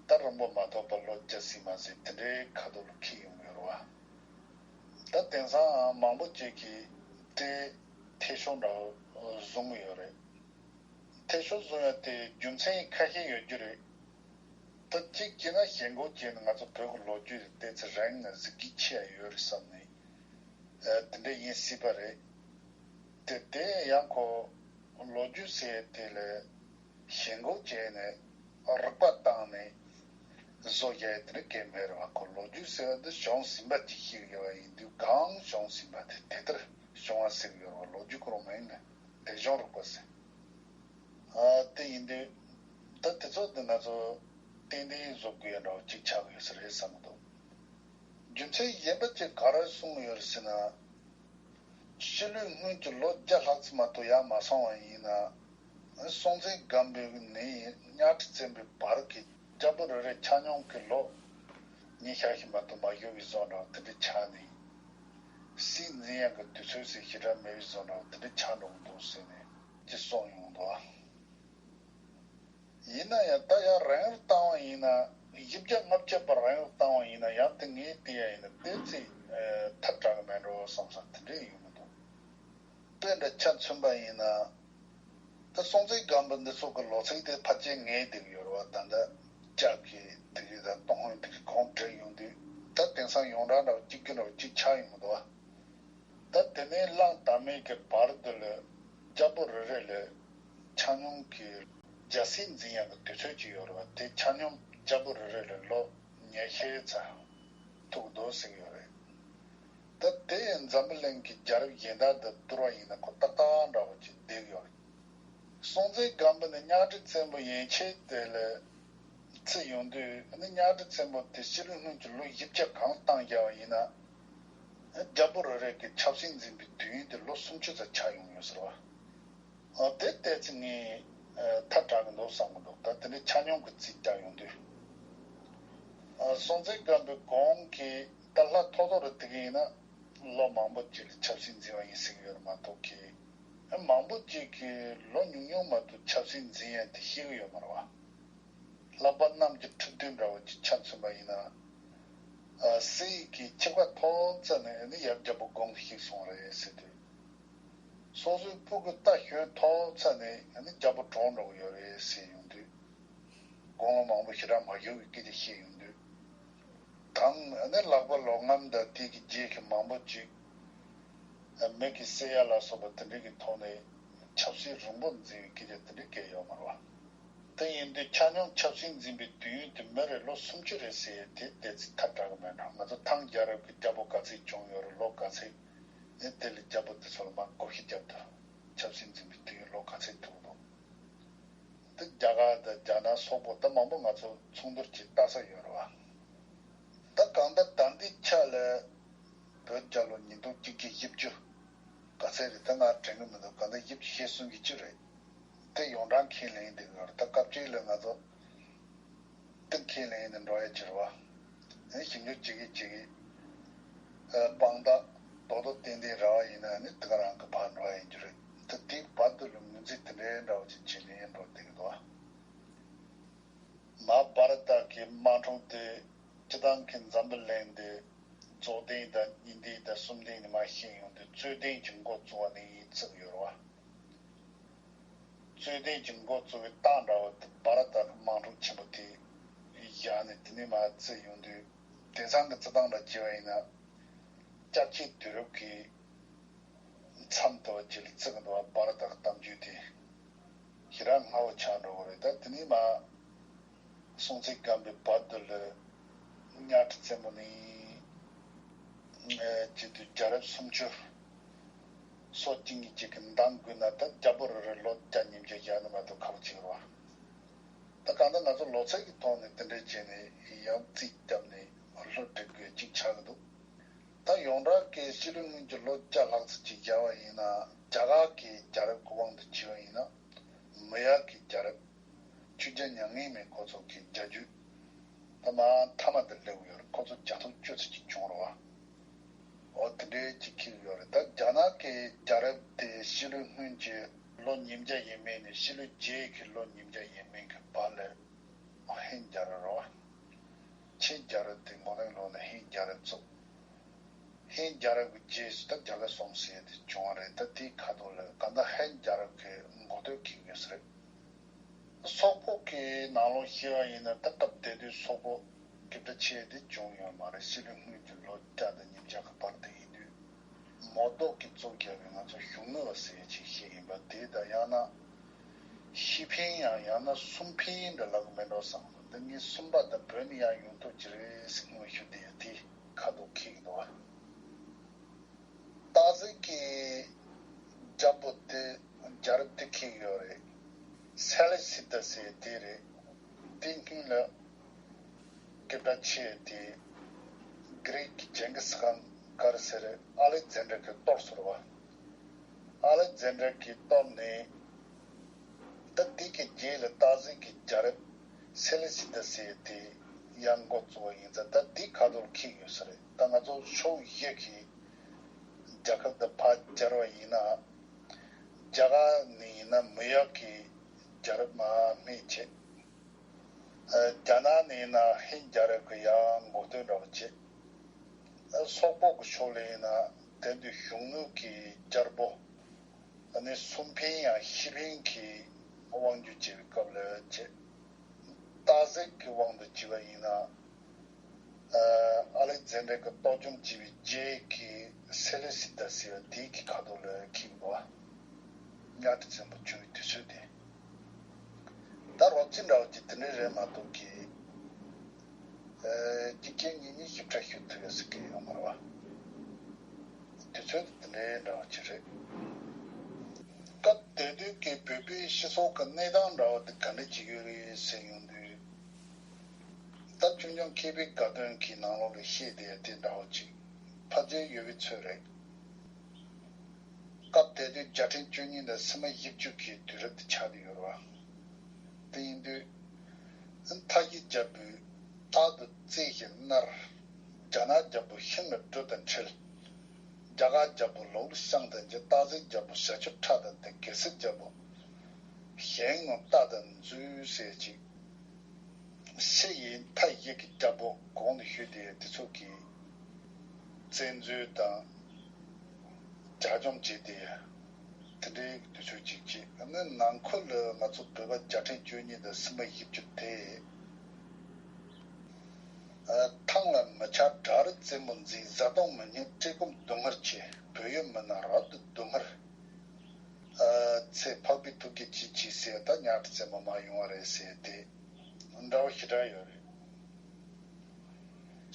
ད་རིང་པོ་མ་ཐོགས་པར་ལོ་བརྒྱ་ཟིན་མ་ཟིན་དེ་འདྲའི་ཁ་ཐུག་ལ་འཁེལ་ཡོང་གི་ཡོད་རེད་བ། ད་དེང་སང་མང་པོ་ཅིག་གིས་དེ་འཐད་ཤོར་འདྲ་བོ་བཟུང་གི་ཡོད་རེད། འཐད་ཤོར་བཟུང་ཡ་དེ་རྒྱུ་མཚན་ཁ་ཤས་ཡོད་རྒྱུ་རེད། ད་གཅིག་བྱས་ན་ཞེན་ཁོག་བྱས་ནས་ང་ཚོ་བོད་ཀྱི་ལོ་རྒྱུས་དེ་ཏོག་ཙམ་རིང་ནས་གཟིགས་རྒྱུ་ཆེ་ཡ་ཡོད་རེད་བསམ་ནས་དེ་འདྲ་ཡིན་སྲིད་པ་རེད། དེ་དེ་ཡང་ཁོ་ལོ་རྒྱུས་ཟེར་དེ་ལས་ཞེན་ཁོག་བྱས་ནས་རིག་པ་བཏང་ནས་བཟོ་རྒྱུ་དེ་འདྲ་གལ་མེད་རེད་བ། ཁོ་ལོ་རྒྱུས་ཟེར་བ་འདི་བྱུང་ཟིན་པ་ཅིག་ཤེས་ཀྱི་ཡོད་པ་ཡིན་དུས་གང་བྱུང་ཟིན་པ་དེ་དེ་ལྟར་བྱུང་བ་ཟེར་གྱི་ཡོད་རེད་བ། ལོ་རྒྱུས་ཁོ་རང་མ་ཡིན་ན་དེ་བྱུང་རིག་པ་ཟེར། ཨ་དེ་ཡིན་དུས་ད་དེ་ཚོ་འདི་ང་ཚོ་ཏན་ཏན་བཟོ་དགོས་ཡ་འདྲ་བོ་ཅིག་ཆགས་ཀྱི་ཡོད་ས་རེད་བསམ་གྱི་འདུག་རྒྱུ་མཚན་གཞན་པ་ཅིག་ག་རེ་གསུངས་ཡོད་རེད་ཟེར་ན། ཕྱི་ལོའི་སྔོན་གྱི་ལོ་བརྒྱ་ལྷག་ཙམ་མ་གཏོགས་ཡར་མ་སོང་བ་ཡིན་ན། སྲོང་བཙན་སྒམ་པོའི་ནས་གཉའ་ཁྲི་བཙན་པོའི་བར་གྱི་རྒྱལ་པོ་རེ་རེ་ཆ་སྙོམས་ཀྱི་ལོ་ཉི་ཤུ་ཞིག་མ་གཏོགས་མ་ཡོད་པའི་བཟོ་འདྲ་བ་དེ་འདྲ་ཆགས་ནས། སྲིད་འཛིན་ཡག་གི་དུས་ཚོད་ཟེར་ཞེ་དྲག་མེད་པའི་བཟོ་འདྲ་བ་དེ་འདྲ་ཆགས་འགྲོ་གི་འདུག་ཟེར་ནས་ཅི་གསུངས་ཡོང་འདུག་ཡིན་ན་ཡང་ད་ཡང་རིང་རུ་བཏང་བ་ཡིན་ན། བཞི་བརྒྱ་ལྔ་བརྒྱ་བར་རིང་རུ་བཏང་བ་ཡིན་ན་ཡང་དེ་ངས་བལྟས་ཡ་ཡིན་ན་ཏོག་ཙམ་ཐལ་དྲགས་གི་མེད་འགྲོ་བསམ་བསམ་དེ་འདྲས་ཡོང་གི་འདུག་དཔེ་འདྲ་ཆ་མཚོན་པ་ཡིན་ན། ད་སྲོང་བཙན་སྒམ་པོ་འདི་ཚོ་གི་ལོ་ཚིགས་དེ་ཕལ་ཆེར་ངས་བསྡད་ཀྱི་ཡོད་རེད་བ། ད་ལྟ་ལྕགས་ཀྱི་དེ་གི་ད་སྟོང་ཧོན་དེ་གི་གོང་བསྒྲིགས་ཡོང་དུས་ད་དེང་སང་ཡོངས་གྲགས་འདྲ་བ་གཅིག་གི་འདྲ་བ་གཅིག་ཆགས་ཡོང་གི་འདུག་བ། ད་དེ་ནས་གླང་དར་མའི་གི་བར་དུ་ལ་རྒྱལ་པོ་རེ་རེ་ལ་ཆ་སྙོམས་ཀྱི་རྒྱལ་སྲིད་འཛིན་ཡག་གི་དུས་ཚོད་ཅིག་ཡོད་རེད་བ། དེ་ཆ་སྙོམས་རྒྱལ་པོ་རེ་རེ་ལ་ལོ་ཉི་ཤུ་ཙམ་ཐུག་འདུག་ཟེར་གྱི་ཡོད་རེད། ད་དེ་འཛམ་བུ་གླིང་གི་རྒྱལ་རབས་གཞན་དག་དང་བསྡུར་བ་ཡིན་ན་ཁོ་ཏག་ཏག་འདྲ་བོ་ཅིག་བསྡད་ཀྱི་ཡོད་རེད། སྲོང་བཙན་སྒམ་པོ་ནས་གཉའ་ཁྲི་བཙན་པོ་ཡན་ཆད་དེ་ལ་བརྩིས་ཡོང་དུས་ནི་གཉའ་ཁྲི་བཙན་པོ་དེ་ཕྱི་ལོའི་སྔོན་གྱི་ལོ་བཞི་བརྒྱ་གང་བཏང་བཞག་པ་ཡིན་ན། རྒྱལ་པོ་རེ་རེ་གི་ཆབ་སྲིད་འཛིན་པའི་དུས་ཡུན་དེ་ལོ་སུམ་ཅུ་ཙམ་ཆགས་ཡོང་ཡོད་ཟེར་བ། ཨ་དེ་ལྟས་ཚེ་ངས་ཐལ་དྲགས་ཀྱི་འདུག་བསམ་གྱི་འདུག་ད་དེ་འདྲའི་ཆ་སྙོམས་ཀྱི་རྩིས་རྒྱག་ཡོང་དུས། ཨ་སྲོང་བཙན་སྒམ་པོའི་གོང་གི་ད་ལྷ་ཐོ་ཐོ་རུ་དེ་ག་ཡིན་ན་ལོ་མང་པོ་ཅིག་ལ་ཆབ་སྲིད་འཛིན་པ་ཡིན་ཟེར་གྱི་ཡོད་རེད་མ་གཏོགས་ཀྱི། མང་པོ་ཅིག་གིས་ལོ་ཉུང་ཉུང་མ་གཏོགས་ཆབ་སྲིད་འཛིན་ཡ་དེ་ཤེས་ཀྱི་ཡོད་མ་རེད་བ། ལྷག་པར་གནམ་གྱི་ཁྲི་བདུན་འདྲ་བོ་ཅིག་ཆ་མཚོན་པ་ཡིན་ན། ཨ་སྲིད་ཀྱི་ཆིབས་ཁ་ཐོབ་ཚར་ནས་ནི་ཡབ་རྒྱལ་པོ་དགུང་ལ་གཤེགས་སོང་བ་རེད་ཟེར་དུས། སོ་སོའི་སྤུ་གུ་རྟ་ཞོན་ཐོབ་ཚར་ནས་ནི་རྒྱལ་པོ་གྲོངས་འགྲོ་གི་ཡོད་རེད་ཟེར་ཡོང་དུས། དགུང་ལོ་མང་པོ་ཞེ་དྲག་མ་བཞུགས་པའི་སྐད་ཆ་བཤད་ཡོང་དུས། དང་ནི་ལྷག་པར་ལོ་ངམ་དང་དེ་གི་རྗེས་ཀྱི་མང་པོ་ཅིག་མི་གི་བསད་ཡ་ལ་སོགས་པ་དེ་འདྲ་གི་ཐོག་ནས་ཆབ་སྲིད་རིང་པོ་འཛིན་པའི་སྐད་ཆ་དེ་འདྲ་སྐད་ཡོད་མ་རེད་བ། དེ་ཡིན་དུས་ཆ་སྙོམས་ཆབ་སྲིད་འཛིན་པའི་དུས་ཡུན་དེ་མི་རེར་ལོ་སུམ་ཅུ་རེད་ཟེར་ཡས་དེ་ཏོག་ཙམ་ཐལ་དྲགས་ཀྱི་མེད་འགྲོ། ང་ཚོ་ཐང་རྒྱལ་རབས་ཀྱི་རྒྱལ་པོ་ག་ཚོད་བྱུང་ཡོད་རེད། ལོ་ག་ཚོད། ཨེ་དེ་ལས་རྒྱལ་པོ་དེ་ཚོ་ལ་མར་བགོ་བཤའ་བརྒྱབ་དུས་ཆབ་སྲིད་འཛིན་པའི་དུས་ཡུན་ལོ་ག་ཚོད་ཐུག་འདུག་དེ་རྒྱ་གར་དང་རྒྱ་ནག་སོག་པོ་ད་མང་པོ་ང་ཚོ་མཚུངས་བསྡུར་གྱིས་ལྟ་ས་ཡོད་རེད་བ། ད་གང་ལྟར་ད་ལྟའི་ཆ་ལ་ བོད་རྒྱལ་ལོ་ཉིས་སྟོང་གཅིག་བརྒྱ་བཞི་བཅུ་ག་ཚད་རེད། ད་ང་དྲན་གི་མི་འདུག་ག་འདྲ་བཞི་བཅུ་ཞེ་གསུམ་གྱི་བཅུ་རེད། དེ་ཡོངས་གྲགས་ཁས་ལེན་འདི་ག་རེད། ད་སྐབས་གཅིག་ལ་ང་ཚོ་དེ་ཁས་ལེན་ནས་འགྲོ་ཡ་ཅིག་རེད་བ། ཨེ་ཞིབ་འཇུག་བྱེད་ཀྱི་བྱེད་ཀྱི་དཔང་རྟགས་རྡོག་རྡོག་ཏན་ཏན་རག་པ་ཡིན་ན་ནི་དེ་ག་རང་གི་བར་འགྲོ་ཡ་ཡིན་རྒྱུ་རེད། ད་དེའི་བར་དུ་ལ་ངོས་འཛིན་དེ་འདྲའི་འདྲ་བོ་ཅིག་བྱེད་ནས་འགྲོ་བསྡད་ཀྱི་འདུག་བ། མ་བྷ་ར་ཏ་གི་དམག་འཁྲུག་དེ་སྤྱི་བཏང་གི་འཛམ་བུ་གླིང་འདི་རྫོགས་ལྡན་དང་གཉིས་ལྡན་དང་གསུམ་ལྡན་ནི་མ་ཤེས་ཡོང་དུས་རྩོད་ལྡན་གྱི་འགོ་བཙུགས་པ་ནི་ཡིན་བརྩི་གི་ཡོད་རེད་བ། རྩོད་ལྡན་གྱི་འགོ་བཙུགས་པའི་རྟགས་འདྲ་བོ་དེ་བྷ་ར་ཏ་གི་དམག་འཁྲུག་ཆེན་པོ་དེ་བཞག་ནས་དེ་ནས་མར་བརྩི་ཡོང་དུས་དེང་སང་གི་བརྩི་སྟངས་ལ་བྱས་པ་ཡིན་ན་སྐྱབས་ཆེན་དུས་རབས་ཀྱི་མཚམས་དུ་བརྗེ་ལ་བརྩི་གི་འདུག་བ། བྷ་ར་ཏ་གི་གཏམ་རྒྱུད་དེ་ཞེ་དྲག་སྔ་བོ་ཆགས་འགྲོ་གི་རེད། ད་དེ་ནས་མར་སྲོང་བཙན་སྒམ་པོའི་བར་དུ་ལ་གཉའ་ཁྲི་བཙན་པོ་ནས་བྱེད་དུས་རྒྱལ་རབས་སུམ་ཅུ་སོ་གཅིག་གཉིས་གཅིག་གི་མདང་དགུ་ན་ད་རྒྱལ་པོ་རེ་རེ་ལོ་བརྒྱ་ཉིས་བརྒྱ་བཞག་ན་མ་གཏོགས་ཁག་ཅིག་རེད་བ། ད་གང་ལྟར་ང་ཚོ་ལོ་ཚད་ཀྱི་ཐོག་ནས་དེ་འདྲ་བྱས་ནས་ཡང་རྩིས་བརྒྱབ་ནས་བློ་འདྲི་དགོས་ཅིག་ཆགས་ཀྱི་འདུག་ད་ཡོངས་གྲགས་ཀྱི་སྤྱི་ལོའི་སྔོན་གྱི་ལོ་བརྒྱ་ལྷག་ཙམ་ཅིག་བཞག་པ་ཡིན་ན་རྒྱ་གར་གྱི་རྒྱལ་རབས་ཀྱི་དབང་དུ་བྱས་པ་ཡིན་ན་མི་ཡག་གི་རྒྱལ་རབས་ཆོས་རྒྱལ་མྱ་ངན་མེད་ཁོ་ཚོ་གི་རྒྱལ་རྒྱུད་ད་མ་མཐའ་མ་དེ་སླེབས་ཡོད་རེད། ཁོ་ཚོ་རྒྱལ་ཐོབ་བཅུ་ཙམ་ཅིག་བྱུང་རེད་བ། འོ་དེ་འདྲའི་ཅིག་འཁྱེར་ཡོད་རེད། ད་རྒྱ་ནག་གི་རྒྱལ་རབས་དེ་སྤྱི་ལོའི་སྔོན་གྱི་ལོ་ཉིས་བརྒྱ་ཡས་མས་ནས་སྤྱི་ལོ་རྗེས་ཀྱི་ལོ་ཉིས་བརྒྱ་ཡས་མས་ཀྱི་བར་ལ་ཧན་རྒྱལ་རབས་རེད་བ། ཆིན་རྒྱལ་རབས་དེ་མོ་རང་ལོ་ནས་ཧན་རྒྱལ་རབས་བཙུགས། ཧན་རྒྱལ་རབས་ཀྱི་རྗེས་སུ་ད་རྒྱ་བོད་སོང་ཟེར་དེ་བྱུང་བ་རེད། ད་དེའི་ཁ་ཐོག་ལ་གང་ལྟར་ཧན་རྒྱལ་རབས་ཀྱི་འགོ་སྟོད་འཁེལ་ཡོད་ས་རེད། སོག་པོ་གི་ནང་ལོགས་བཤད་པ་ཡིན་ན་ད་སྐབས་དེ་དུས་སོག་པོ་རྒྱུད་གྲྭ་ཆེ་དེ་བྱུང་ཡོད་མ་རེད། སྤྱི་ལོའི་སྔོན་གྱི་ལོ་བརྒྱ་དང་ཉིས་བརྒྱ་གི་བར་དུ་ཡིན་དུས་མོ་རྡོག་གིས་གཙོ་བརྒྱབ་པའི་ང་ཚོ་གཞུང་དངུལ་བ་ཟེར་ཅིག་བཤད་ཡིན་པ་དེ་དང་ཡང་ན་བཞི་འཕེན་ཡང་ཡང་ན་གསུམ་འཕེན་འདྲ་ལབ་ཀྱི་མེད་འགྲོ་བསམ་སོང་། འདི་ངས་གསུམ་པ་དང་བོད་ནས་ཡང་ཡོང་ཐུབ་ཀྱི་རེད་ཟེར་དངོས་ཞུ་དེ་ཡང་དེ་ཁ་ཐོག་འཁེལ་གྱི་འདུག་བ། སྟག་གཟིག་གི་རྒྱལ་པོ་དེ་རྒྱལ་རབས་དེ་འཁེལ་ཡོད་རེད། སེ་ལེ་སི་ཏ་ཟེར་དེ་རེད། དེ་སྔོན་ལ་སྐད་གྲགས་ཆེ་དེ་གྷི་རིག་གི་ཇེང་གི་སི་ཁཱན་ག་རེ་ཟེར་རེད། ཨ་ལེག་ཛན་ཌར་གྱིས་གཏོར་སོང་བ། ཨ་ལེག་ཛན་ཌར་གྱིས་གཏོར་ནས་ད་དེ་གི་རྗེས་ལ་སྟག་གཟིག་གི་རྒྱལ་རབས་སེ་ལེ་སི་ཏ་ཟེར་དེ་ཡང་འགོ་བཙུགས་པ་ཡིན་ཙང་ད་དེ་ཁ་ཐོག་འཁེལ་ཡོད་ས་རེད། ད་ང་ཚོ་ཕྱོགས་བཞི་གི་རྒྱལ་ཁབ་དང་ཕར་སྦྱར་བ་ཡིན་ན། རྒྱ་གར་ནས་ཡིན་ན་མི་ཡག་གི་རྒྱལ་རབས་མར་སྨད་བྱས། ཨ་རྒྱ་ནག་ནས་ཡིན་ན་ཧིན་རྒྱལ་རབས་ཀྱི་ཡང་འགོ་སྟོད་འདྲ་བོ་བྱས། ཨ་སོག་པོ་གི་ཕྱོགས་ལ་ཡིན་ན་དེང་དུས་གཞུང་དངུལ་གྱི་རྒྱལ་པོ། ཨ་ནི་གསུམ་འཕེན་ཡང་བཞི་འཕེན་གྱི་དབང་སྒྱུར་བྱས་པའི་སྐབས་ལ་བྱས། སྟག་གཟིག་གི་དབང་དུ་བྱས་པ་ཡིན་ན། ཨ་ཨ་ལེག་ཛན་ཌར་གྱིས་གཏོར་བཅོམ་བྱས་པའི་རྗེས་ཀྱི་སེ་ལེ་སི་ཏ་ཟེར་བ་དེའི་གི་ཁ་ཐོག་ལ་འཁེལ་འདུག་བ། གཉའ་ཁྲི་བཙན་པོ་བྱུང་བའི་དུས་ཚོད་དེ། ད་རོབ་ཙམ་འདྲ་བོ་ཅིག་དེ་འདྲའི་རེད་མ་གཏོགས་ཀྱི། ཨ་གཅིག་རྐྱང་གཉིས་གཉིས་ཞིབ་ཕྲ་ཞུ་ཐུབ་ཡ་ཟེར་གྱི་ཡོད་མ་རེད་བ། དུས་ཚོད་དེ་དེ་འདྲའི་འདྲ་བོ་ཅིག་རེད། སྐབས་དེ་དུས་ཀྱི་བོད་པའི་སྤྱི་ཚོགས་ཀྱི་གནས་སྟངས་འདྲ་བོ་དེ་ག་འདྲ་ཅིག་ཡོད་རེད་ཟེར་ཡོང་དུས། ད་ཆུང་ཆུང་མཁས་པའི་དགའ་སྟོན་གྱི་ནང་ལོགས་ལ་བཤད་བསྡད་དེ་འདྲ་བོ་ཅིག་ཕལ་ཆེར་ཡོད་པའི་ཚོད་རེད། སྐབས་དེ་དུས་རྒྱལ་ཕྲན་བཅུ་གཉིས་དང་སིལ་མ་བཞི་བཅུ་གི་དུས་རབས་དེ་ཆགས་ཀྱི་ཡོད་རེད་བ། དེ་ཡིན་དུས། མཐའ་བཞི་རྒྱལ་པོས་རྟག་ཏུ་རྩེ་ཞིང་མནར། རྒྱ་ནག་རྒྱལ་པོ་ཤིང་ལ་སྦྲུལ་དང་འཁྲིལ། རྒྱ་གར་རྒྱལ་པོ་ལོག་ལུ་ཤང་དང་འགྱེལ། སྟག་གཟིག་རྒྱལ་པོ་བྱ་ཁྱུ་ཁྲ་དང་ལྡན། གེ་སར་རྒྱལ་པོ་ཞལ་ངོ་རྟ་དང་འཛུལ་ཟེར་ཅིག་ཕྱི་ཡི་མཐའ་བཞི་གི་རྒྱལ་པོ་གོང་དུ་ཞུས་ཏེ་དེ་ཚོ་གི་བཙན་འཛུལ་དང་ཇག་བཅོམ་བྱས་ཏེ་དེ་འདྲའི་དུས་ཚོད་ཅིག་བྱས། ཨ་ནི་ནང་ཁུལ་ལ་ང་ཚོ་བོད་པ་རྒྱལ་ཕྲན་བཅུ་གཉིས་དང་སིལ་མ་བཞི་བཅུ་དེ། ཨ་ཐང་ལ་མི་ཆགས་བྲག་རི་རྩེ་མོ་འཛིན། བཟའ་བཏུང་མི་སྙིང་བཀྲེས་སྐོམ་སྡུག་བསྔལ་ཆེ། བོད་ཡུལ་མི་ནག་རབ་ཏུ་སྡུག་བསྔལ། ཨ་ཚེ་འཕགས་པའི་ཐུགས་བསྐྱེད་ཅིག་གྱིས་ཟེར། ད་གཉའ་ཁྲི་བཙན་པོ་མར་ཡོང་བ་རེད་ཟེར་ཏེ། འདྲ་བོ་ཞེ་དྲག་ཡོད་རེད།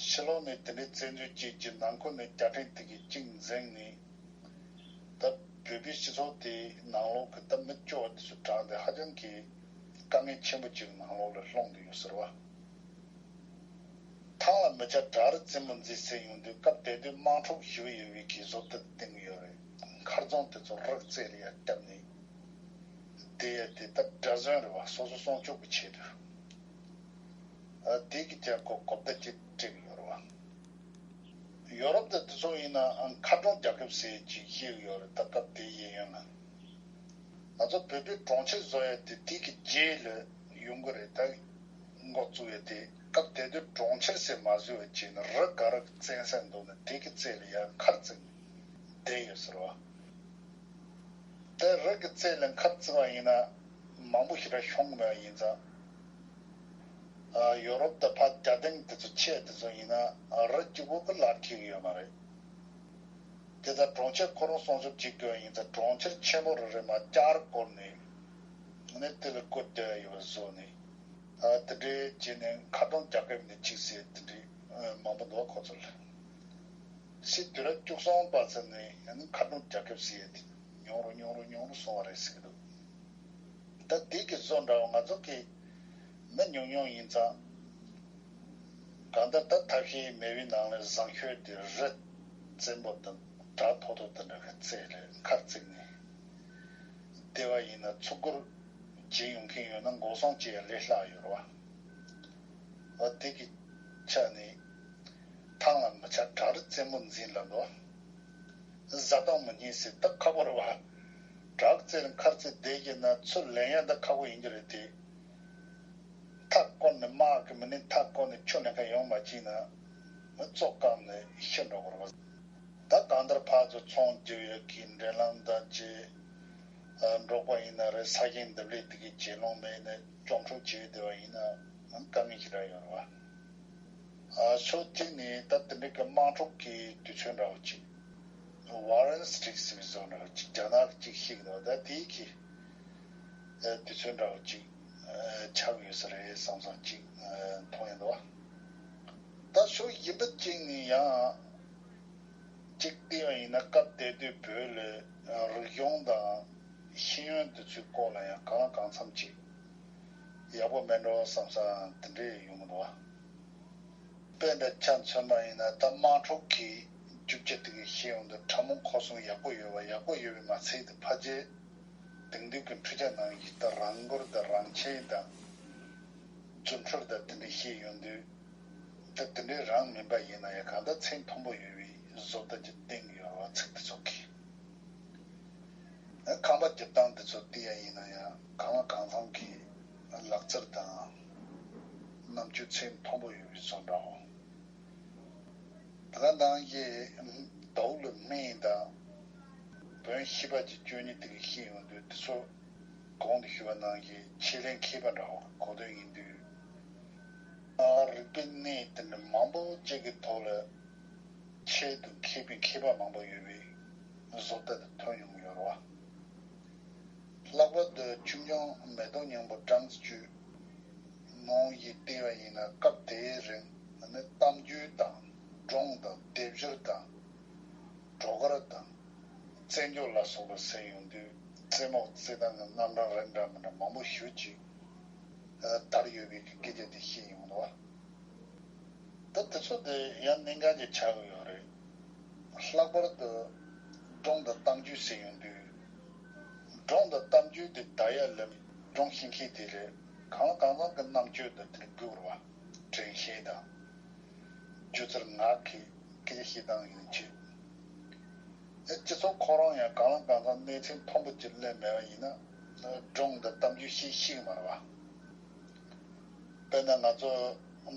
ཕྱི་ལོགས་ནས་དེ་འདྲའི་བཙན་འཛུལ་བྱས་ཀྱི་ནང་ཁུལ་ནས་རྒྱལ་ཕྲན་དེ་གའི་གཅིག་འཛིང་ནས། ད་བོད་པའི་སྤྱི་ཚོགས་དེའི་ནང་ལོགས་ཀྱི་ད་མི་སྐྱོ་བ་དེ་ཚོ་དྲངས་ཏེ་ཧ་ཅང་གི་དཀའ་ངལ་ཆེན་པོ་ཅིག་ནང་ལོགས་ལ་ལྷུང་བསྡད་ཡོད་ཟེར་བ། ཐང་ལ་ མི་སྐྱ་བྲག་རི་རྩེ་མོ་འཛིན་ཟེར་ཡོང་དུས་སྐབས་དེ་དུས་དམག་འཁྲུག་ཞུ་ཡོད་པའི་གི་བཟོ་ལྟ་བསྟན་གྱི་ཡོད་རེད། མཁར་རྫོང་དེ་ཚོ་རི་རྩེ་ལ་ཡར་བརྒྱབ་ནས་དེ་ཡ་དེ་ད་གྲྭ་བཙུན་རེད་བ། སོ་སོ་སྲུང་སྐྱོབ་ཀྱི་ཆེད་དུ་ཨ་དེ་གི་ཅག་གོ་གོ་བརྡ་ཅིག་སྤྲད་གི་ཡོད་རེད་བ། ཡོ་རོབ་དང་དེ་ཚོ་ཡིན་ན་ཨ་མཁར་གྲོང་རྒྱལ་ཁབ་ཟེར་ཅིག་ཤེས་གི་ཡོད་རེད། ད་སྐབས་དེ་གཡས་གཡོན་ལ། ང་ཚོ་བོད་པའི་གྲོང་ཁྱེར་བཟོ་ཡ་དེ་དེ་གི་རྗེས་ལ་ཡོང་གི་རེད། ད་འགོ་བཙུགས་ཡ་དེ་སྐབས་དེ་དུས་གྲོང་ཁྱེར་ཟེར་མ་བཟོས་པ་བྱས་ན་རི་ག་རི་བཙན་ས་འདུག་ན་དེ་གི་རྩེ་ལ་ཡ་མཁར་བརྩིགས་ནས་བསྡད་ཡོད་ཟེར་བ། དེ་རི་གི་རྩེ་ལ་མཁར་བརྩིགས་པ་ཡིན་ན་མང་པོ་ཞེ་དྲག་ཤོང་གི་མེད་པ་ཡིན་ཙང་། ཡོ་རོབ་དང་ཕར་རྒྱ་སྟེང་དེ་ཚོ་ཆེ་དེ་ཚོ་ཡིན་ན་རི་གཅིག་པོ་གི་ལ་འཁེལ་གི་ཡོད་མ་རེད། དེ་ལྟར་གྲོང་ཁྱེར་ཁོ་རང་སྲུང་སྐྱོབ་བྱེད་དགོས་ཡིན་ཙང་གྲོང་ཁྱེར་ཆེན་པོ་རེ་རེ་མར་བསྐྱར་བསྐོར་ནས་ནས་དེ་ལ་བཀོད་བསྡད་ཡོད་པ་བཟོས་ནས་ཨ་དེ་འདྲའི་བྱས་ནས་མཁར་གྲོང་རྒྱལ་ཁབ་ནས་གཅིག་ཟེར་དེ་འདྲའི་ཨ་མང་པོ་འདུག་ཁོ་ཚོ་ལ། སྤྱི་དུས་རབས་བཅུ་གསུམ་པ་ཙམ་ནས་ཡང་ན་མཁར་གྲོང་རྒྱལ་ཁབ་ཟེར་ཡས་དེ་ཉུང་རུ་ཉུང་རུ་ཉུང་རུ་སོང་བ་རེད་ཟེར་གི་འདུག་ད་དེ་གི་བཟོ་འདྲ་བོ་ང་ཚོ་གི་མི་ཉུང་ཉུང་ཡིན་ཙང་། གང་ལྟར་ད་ཐབས་ཤེས་མེད་པའི་ནང་ལ་བཟང་ཤོས་དེ་རི་བཙན་པོ་དང་བྲག་མཐོ་མཐོ་དེ་འདྲ་གི་རྩེ་ལ་མཁར་བརྩིགས་ནས་བསྡད་པ་ཡིན་ན་ཚུར་རྒོལ་བྱེད་ཡོང་མཁན་ཡོད་ན་འགོག་སྲུང་བྱེད་ཡ་ལས་སླ་ཡོད་རེད་བ། འོ་དེ་གི་ཆ་ནས་ཐང་ལ་མི་ཆ་བྲག་རི་རྩེ་མོ་འཛིན་ལབ་འདུག་བཟའ་བཏུང་མི་རྙེད་ཟེར་ད་ཁག་པོ་རེད་བ། བྲག་རྩེར་མཁར་བརྩིགས་བསྡད་ཀྱི་ན་ཚུར་ལེན་ཡ་ད་ཁག་པོ་ཡིན་གྱི་རེད་དེ། མཐའ་བསྐོར་ནས་དམག་གི་མི་སྣས་མཐའ་བསྐོར་ནས་ཆུ་ལེན་མཁན་ཡོང་མ་བཅུག་ན་མི་བཙོག་སྐམ་ནས་ཤི་འགྲོ་གི་རེད་བ། ད་གང་ལྟར་ཕར་ཚུར་ཚོང་རྒྱག་ཡ་གི་འབྲེལ་ལམ་དང་བཅས། འབྲོག་པ་ཡིན་ན་རེད། ས་ཞིང་འདེབས་ལས་དེ་གའི་གྱེན་ལོང་མེད་ནས་གཅོང་ཁྲོ་བྱེད་བསྡད་པ་ཡིན་ན་དཀའ་ངལ་ཞེ་དྲག་ཡོད་རེད་བ། ཨ་ཕྱོགས་གཅིག་ནས་ད་དེ་འདྲའི་གི་དམག་འཁྲུག་གི་དུས་ཚོད་འདྲ་བོ་ཅིག་ཝ་རན་སི་ཊིག་ཟེར་བའི་བཟོ་འདྲ་བོ་ཅིག་རྒྱ་ནག་གཅིག་ཤིག་འདུག་ད་དེའི་གི་ཨ་དུས་ཚོད་འདྲ་བོ་ཅིག་ཨ་ཆགས་ཡོད་ས་རེད་བསམ་བསམ་ཅིག་ཨ་མཐོང་ཡོད་འདུག་ད་ཕྱོགས་གཞན་པ་གཅིག་ནས་ཡང་གཅིག་བལྟས་པ་ཡིན་ན་སྐབས་དེ་དུས་བོད་ལ་རིག་གཞུང་དང་ཤེས་ཡོན་དེ་ཚོའི་སྐོར་ལ་ཡང་གང་ལ་གང་འཚམ་ཅིག་ཡག་པོ་མེད་འགྲོ་བསམ་ས་དེ་འདྲས་ཡོང་གི་འདུག་བ། དཔེ་འདྲ་ཆ་མཚོན་པ་ཡིན་ན་ད་དམག་འཁྲུག་གི་རྒྱུ་རྐྱེན་དེ་གའི་ཤེས་ཡོན་དུ་ཕྲ་མོ་ཁོ་སོང་ཡག་པོ་ཡོད་པ་ཡག་པོ་ཡོད་པའི་མ་ཚད་དེ་ཕལ་ཆེར་དེང་དུས་ཀྱི་འཕྲུལ་ཆ་ནང་བཞིན་ད་རང་འཁོར་དང་རང་ཆས་དང་རྫུ་འཕྲུལ་དང་དེ་འདྲ་ཤེས་ཡོང་དུས། ད་དེ་འདྲའི་རང་མིན་པ་ཡིན་ན་ཡང་གང་ལྟར་ཚད་མཐོན་པོ་ཡོད་པའི་བཟོ་ལྟ་ཅིག་བསྟན་གྱི་ཡོད་རེད་བ། ཚིག་དེ་ཚོ་གིས། ཁང་པ་རྒྱབ་སྟངས་དེ་ཚོ་བལྟས་ཡ་ཡིན་ན་ཡང་གང་ལ་གང་འཚམ་གྱི་ལག་རྩལ་དང་རྣམ་དཔྱོད་ཚད་མཐོན་པོ་ཡོད་པའི་བཟོ་འདྲ་བོ། ད་ནང་གི་དོག་ལ་སྨན་དང་བོན་ཤེས་པ་ཅིག་བཅོས་ནི་དེ་གི་ཤེས་ཡོང་དུས་དེ་ཚོ་གོང་དུ་ཞུས་པ་ནང་གི་ཆེད་ལས་མཁས་པ་འདྲ་བོ་གོ་དོན་ཡིན་དུས། ཨ་རིག་པའི་གནས་དེ་འདྲ་མང་པོ་ཅིག་གི་ཐོག་ལ་ཆེད་དུ་མཁས་པའི་མཁས་པ་མང་པོ་ཡོད་པའི་བཟོ་ལྟ་དེ་ཐོན་ཡོང་གི་ཡོད་རེད་བ། ལྷག་པར་དུ་ཆོས་སྐྱོང་མེ་ཏོག་སྙིང་པོ་སྦྲང་རྩི་བཅུད་ནང་བཞིན་བལྟས་པ་ཡིན་ན་སྐབས་དེའི་རིང་ནི་གཏམ་རྒྱུད་དང་སྒྲུང་དང་སྡེབ་སྦྱོར་དང་བྲོ་གར་དང་རྩེད་འཇོ་ལ་སོགས་པ་གསན་ཡོང་དུས་རྩེད་མོ་རྩེ་སྟངས་ཀྱི་རྣམ་གྲངས་རེ་འདྲ་མི་འདྲ་མང་པོ་ཞེ་ཅིག་དར་ཡོད་པའི་སྐད་ཆ་དེ་ཤེས་ཡོང་འདུག་བ། ད་དེ་ཚོ་དེ་ཡང་གནད་འགག་ཅིག་ཆགས་ཀྱི་ཡོད་རེད། ལྷག་པར་དུ་སྒྲུང་དང་གཏམ་རྒྱུད་ཟེར་ཡོང་དུས། སྒྲུང་དང་གཏམ་རྒྱུད་དེ་བརྡ་ཡ་ལ་སྒྲུང་ཤེས་མཁན་དེ་ལས་གང་ལ་གང་འཚམ་གྱི་རྣམ་དཔྱོད་དང་དེ་ལ་སྒུག་རུ་བ། དྲན་ཤེས་དང་། སྒྱུ་རྩལ་ངག་གི་སྐད་ཆ་བཤད་སྟངས་ཡིན་ཕྱིར། སྤྱི་ཚོགས་ཁོ་རང་ཡང་གང་ལ་གང་འཚམ་གནས་ཚད་མཐོན་པོ་ཅིག་སླེབས་མེད་པ་ཡིན་ན། སྒྲུང་དང་གཏམ་རྒྱུད་ཤེས་ཤེས་ཀྱི་མ་རེད་བ། དཔེར་ན་ང་ཚོ་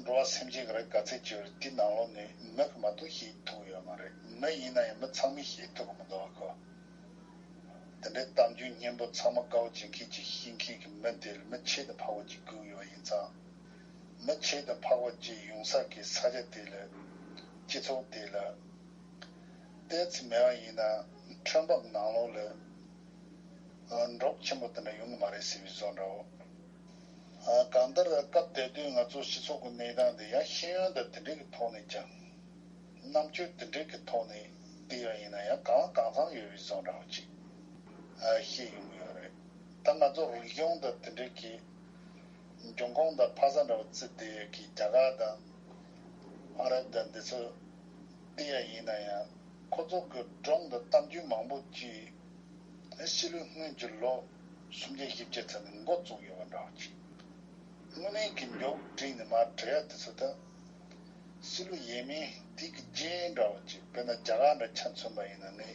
འགྲོ་བ་སེམས་ཅན་གྱི་རིགས་ག་ཚད་ཅིག་ཡོད་རེད། དེ་ནང་ལོགས་ནས་མི་གིས་མ་གཏོགས་ཤེས་ཐུབ་ཡོད་མ་རེད། མི་ཡིན་ན་ཡང་མི་ཚང་མས་ཤེས་ཐུབ་ཀྱི་མི་འདུག་གོ། དེ་འདྲའི་གཏམ་རྒྱུད་སྙན་པོ་ཚང་མ་དཀའ་བ་སྤྱད་མཁན་གྱི་ཤེས་མཁན་གྱི་མི་དེ་ལ་མི་ཆེད་དུ་འཕགས་པ་ཅིག་སྒུག་ཡོད་པ་ཡིན་ཙང་། མི་ཆེད་དུ་འཕགས་པ་ཅིག་ཡོང་ས་ཀྱི་ས་ཆ་དེ་ལ། སྤྱི་ཚོགས་དེ་ལ། ཏོག་ཙམ་མེད་པ་ཡིན་ན་ཁྲོན་པ་ནང་ལོགས་ལ་འབྲོག་ཆེན་པོ་དེ་འདྲ་ཡོང་གི་མ་རེད་ཟེར་བའི་བཟོ་འདྲ་བོ། གང་ལྟར་སྐབས་དེ་དུས་ང་ཚོ་སྤྱི་ཚོགས་ཀྱི་གནས་སྟངས་དེ་ཡང་ཤེས་ཡོན་དང་དེ་འདྲའི་གི་ཐོག་ནས་ཀྱང་། རྣམ་དཔྱོད་དེ་འདྲའི་གི་ཐོག་ནས་བལྟས་པ་ཡིན་ན་ཡང་གང་ལ་གང་འཚམ་ཡོད་པའི་བཟོ་འདྲ་བོ་ཅིག་ཤེས་ཡོང་གི་ཡོད་རེད། ད་ང་ཚོ་རིག་གཞུང་དང་དེ་འདྲའི་གི་འབྱུང་ཁུངས་དང་ཕ་ས་འདྲ་བོ་བརྩིས་ཏེ་གི་རྒྱ་གར་དང་ ཨ་རབ་དང་འདི་ཚོ་བལྟས་ཡ་ཡིན་ན་ཡང་ཁོ་ཚོ་གི་སྒྲུང་དང་གཏམ་རྒྱུད་མང་པོ་ཅིག་ཕྱི་ལོའི་སྔོན་གྱི་ལོ་སུམ་བརྒྱ་བཞི་བརྒྱ་ཙམ་ནས་འགོ་བཙུགས་ཡོད་པ་འདྲ་བོ་ཅིག་དངོས་གནས་ཀྱི་མགྱོགས་བྲིས་ནས་མར་བྲིས་ཡ་དེ་ཚོ་དང་། ཕྱི་ལོ་ཡས་མས་དེ་གི་རྗེས་འདྲ་བོ་ཅིག་དཔེར་ན་རྒྱ་གར་འདྲ་ཆ་མཚོན་པ་ཡིན་ན་ནི།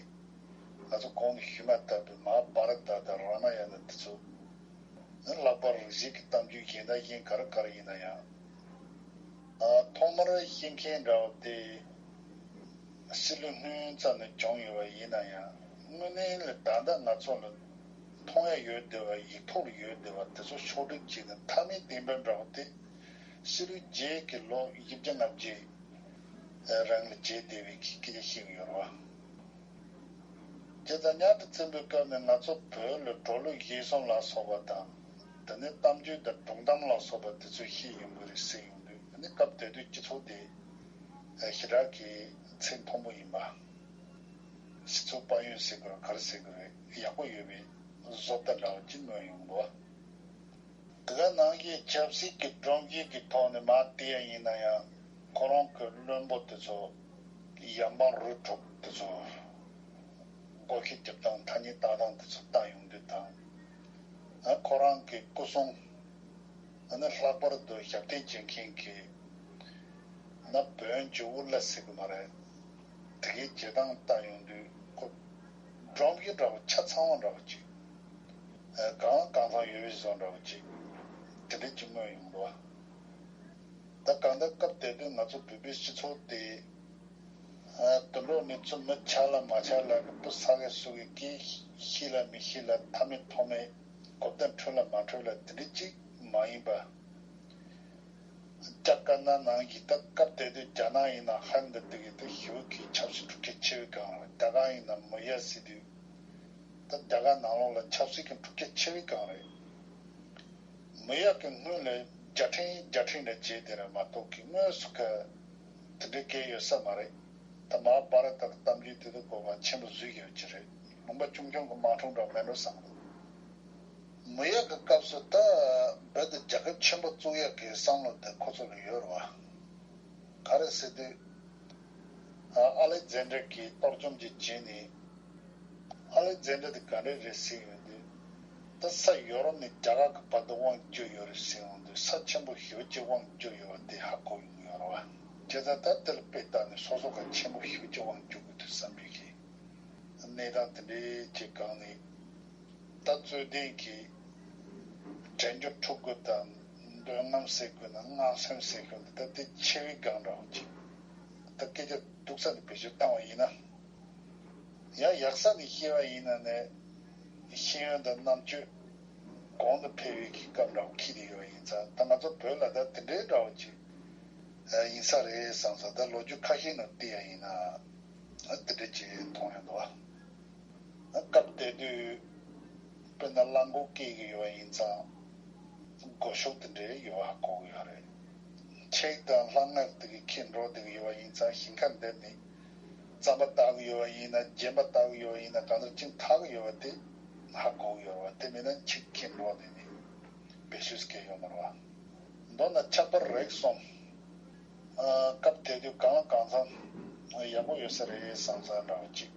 ང་ཚོ་གོང་དུ་ཞུས་མ་ཐག་པའི་མ་ཧཱ་བྷ་ར་ཏ་དང་རཱ་མ་ཡ་ན་འདི་ཚོ་ནི་ལྷག་པར་རིགས་ཤིག་གི་གཏམ་རྒྱུད་གཞན་དང་གཞན་ག་རེ་ག་རེ་ཡིན་ན་ཡང་། ཨ་ཐོག་མར་ཤེས་མཁན་འདྲ་བོ་དེ་ཕྱི་ལོའི་སྔོན་ཙམ་ནས་བྱུང་ཡོད་པ་ཡིན་ན་ཡང་དངོས་གནས་ལ་ད་ལྟ་ང་ཚོ་ལ་མཐོང་ཡ་ཡོད་བསྡད་པ་ཡིག་ཐོག་ལ་ཡོད་བསྡད་པ་དེ་ཚོ་ཕྱོགས་སྒྲིག་བྱས་ནས་མཐའ་མའི་བསྟན་པ་འདྲ་བོ་དེ་ཕྱི་ལོའི་རྗེས་ཀྱི་ལོ་བཞི་བརྒྱ་ལྔ་བརྒྱའི་རིང་ལ་བྱས་བསྡད་པའི་སྐད་ཆ་བཤད་ཀྱི་ཡོད་རེད་བ། དེ་དང་མཉམ་དུ་བཙན་པོའི་སྐབས་ནས་ང་ཚོ་བོད་ལ་གྲོ་ལོད་བཞེས་སྲུང་ལ་སོགས་པ་དང་། དེ་ནས་གཏམ་རྒྱུད་དང་སྒྲུང་གཏམ་ལ་སོགས་པ་དེ་ཚོ་ཤེས་ཡོང་གི་རེད་ཟེར་ཡོང་དུས་ཨ་ནི་སྐབས་དེ་དུས་སྤྱི་ཚོགས་དེ་ཞེ་དྲག་གི་ཚད་མཐོན་པོ་ཡིན་པ། སྤྱི་ཚོགས་དཔལ་ཡོན་ཟེར་དགོས་རེད་ག་རེ་ཟེར་དགོས་རེད་ཡག་པོ་ཡོད་པའི་བཟོ་ལྟ་འདྲ་བ་ཅིག་མངོན་ཡོང་གི་འདུག་དེ་ག་ནང་བཞིན་ཆབ་སྲིད་ཀྱི་སྒྲོམ་གཞི་གི་ཐོག་ནས་མར་བལྟས་ཡ་ཡིན་ན་ཡང་ཁོ་རང་གི་བློན་པོ་དེ་ཚོ་ཡབ་འབངས་རུ་དྲུག་དེ་ཚོ་བགོ་བཤའ་རྒྱབ་སྟངས་ཐ་སྙད་བཏགས་སྟངས་དེ་ཚོ་བལྟ་ཡོང་དུས་དང་། ཨ་ཁོ་རང་གི་སྐུ་སྲུང་ཨ་ནི་ལྷག་པར་དུ་ཞབས་བརྟན་བྱེད་མཁན་གྱི་ན་བོན་གྱི་དབུ་བླ་ཟེར་གི་མ་རེད། དེ་གའི་བྱེད་སྟངས་བལྟ་ཡོང་དུས་ཁོ་སྒྲོམ་གཞི་འདྲ་བོ་ཆ་ཚང་བ་འདྲ་བོ་ཅིག་ཨ་གང་ལ་གང་འཚམ་ཡོད་པའི་བཟོ་འདྲ་བོ་ཅིག་དེ་འདྲ་ཅིག་མངོན་ཡོང་འདུག་ད་གང་ལྟར་སྐབས་དེ་དུས་ང་ཚོ་བོད་པའི་སྤྱི་ཚོགས་དེ་ཨ་དུད་འགྲོ་ནི་ཚུར་མི་ཆགས་ལ་མ་ཆགས་ལ་གི་བུ་ས་གའི་སུ་གི་སྐད་ཤེས་ལ་མི་ཤེས་ལ་མཐའ་མེད་ཐོག་མེད་གོ་བརྡ་འཕྲོད་ལ་མ་འཕྲོད་ལ་དེ་འདྲ་ཅིག་མ་ཡིན་པ། རྒྱ་དཀར་ནག་ནང་གི་ད་སྐབས་དེ་དུས་རྒྱ་ནག་ཡིན་ན་ཧན་ད་དེ་གི་དེ་ཞི་བའི་གི་ཆབ་སྲིད་འཁྲུག་ཆ་ཆེ་བའི་སྒང་རེད། རྒྱ་གར་ཡིན་ན་མི་ཡ་ཟེར་དུས་ད་རྒྱ་གར་ནང་ལོགས་ལ་ཆབ་སྲིད་ཀྱི་འཁྲུག་ཆ་ཆེ་བའི་སྒང་རེད། མི་ཡ་གི་སྔོན་ལ་རྒྱལ་ཕྲན་རྒྱལ་ཕྲན་ལ་བྱས་དེ་རེད་མ་གཏོགས་ཀྱི་དངོས་སུ་ག་དེ་འདྲའི་སྐད་ཡོད་ས་མ་རེད། ད་མ་ཧཱ་བྷ་ར་ཏ་གི་གཏམ་རྒྱུད་དེ་དུས་གོ་བ་ཆེན་པོ་བཟོས་ཡོད་ཀྱི་རེད། ལུང་པ་ཆུང་ཆུང་གི་དམག་འཁྲུག་འདྲ་མེད་འགྲོ་བསམ་གི་འདུག་མི་ཡ་གི་སྐབས་སུ་ད་བོད་དུ་རྒྱལ་ཁབ་ཆེན་པོ་བཙུགས་ཡག་གི་བསམ་བློ་དེ་ཁོ་ཚོ་ལ་ཡོད་རེད་བ། ག་རེ་ཟེར་དུས། ཨ་ལེག་ཛན་ཌར་གྱིས་གཏོར་བཅོམ་ཅིག་བྱས་ནས། ཨ་ལེག་ཛན་ཌར་དེ་ག་འདྲས་རེད་ཟེར་ཡོང་དུས། ད་ས་ཡོ་རོབ་ནས་རྒྱ་གར་གྱི་བར་དུ་དབང་བསྒྱུར་ཡོད་རེད་ཟེར་ཡོང་དུས་ས་ཆེན་པོ་ཞེ་པོ་ཅིག་དབང་བསྒྱུར་ཡོད་པ་དེ་ཧ་གོ་ཡོང་གི་ཡོད་རེད་བ། བྱས་ཙང་ད་དེ་ལ་དཔེ་བལྟས་ནས་སོ་སོ་ག་ཆེན་པོ་ཞེ་པོ་ཅིག་དབང་བསྒྱུར་དགོས་འདུག་བསམ་པའི་གི་གནས་སྟངས་དེ་འདྲའི་ཅིག་སྒང་ནས། ད་རྩོད་ལྡན་གྱི་དྲན་རྒྱུ་འཁྲུག་རྒྱུ་དང་འདོད་རྔམ་ཟེར་དགོས་ན་དངངས་སེམས་ཟེར་དགོས་ན་ད་དེ་ཆེ་བའི་སྒང་འདྲ་བོ་ཅིག་ད་སྐད་ཆ་སྡུག་ས་ནས་བེད་སྤྱོད་བཏང་བ་ཡིན་ན། ཡང་ཡག་ས་ནས་བཤད་པ་ཡིན་ན་ནས་ཤེས་ཡོན་དང་རྣམ་དཔྱོད་གོང་དུ་འཕེལ་བའི་གི་སྐབས་འདྲ་བོ་འཁེལ་བསྡད་ཡོད་པ་ཡིན་ཙང་ད་ང་ཚོ་བོད་ལ་ད་དེ་འདྲའི་འདྲ་བོ་ཅིག་ཡིན་ས་རེད་བསམ་ས་ད་ལོ་རྒྱུས་ཁ་ཤས་ནང་བལྟས་ཡ་ཡིན་ན་དེ་འདྲ་ཅིག་མཐོང་ཡོང་འདུག་བ། སྐབས་དེ་དུས་དཔེར་ན་གླང་མགོ་སྐྱེས་ཀྱི་ཡོད་པ་ཡིན་ཙང་སྒོ་ཕྱུགས་དེ་འདྲའི་ཡོད་པ་གོ་གི་ཡོད་རེད། ཁྱེད་དང་ལྷ་སྔགས་དེ་གི་ཁྱེད་འགྲོ་དེ་གི་ཡོད་པ་ཡིན་ཙང་ཞིང་ཁ་འདེབས་ནས་རྩམ་པ་བཏགས་གི་ཡོད་པ་ཡིན་ན་རྗེན་པ་བཏགས་གི་ཡོད་པ་ཡིན་ན་གང་ལྟར་ཅིག་འཐག་གི་ཡོད་པ་དེ་ཧ་གོ་གི་ཡོད་རེད་བ། དེ་མིན་ན་ཁྱེད་ཁྱེད་འགྲོ་དེ་ནས་བེད་སྤྱོད་སྐྱེལ་ཡོད་མ་རེད་བ། མདོར་ན་ཁྱད་པར་རེག་སོང་། ཨ་སྐབས་དེ་དུས་གང་ལ་གང་འཚམ་ཡག་པོ་ཡོད་ས་རེད་བསམ་ས་འདྲ་བ་ཅིག་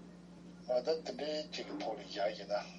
ང་ད་དེ་འདྲའི་གཅིག་གི་ཐོག་ལ་བཞག་ཡིན་ན་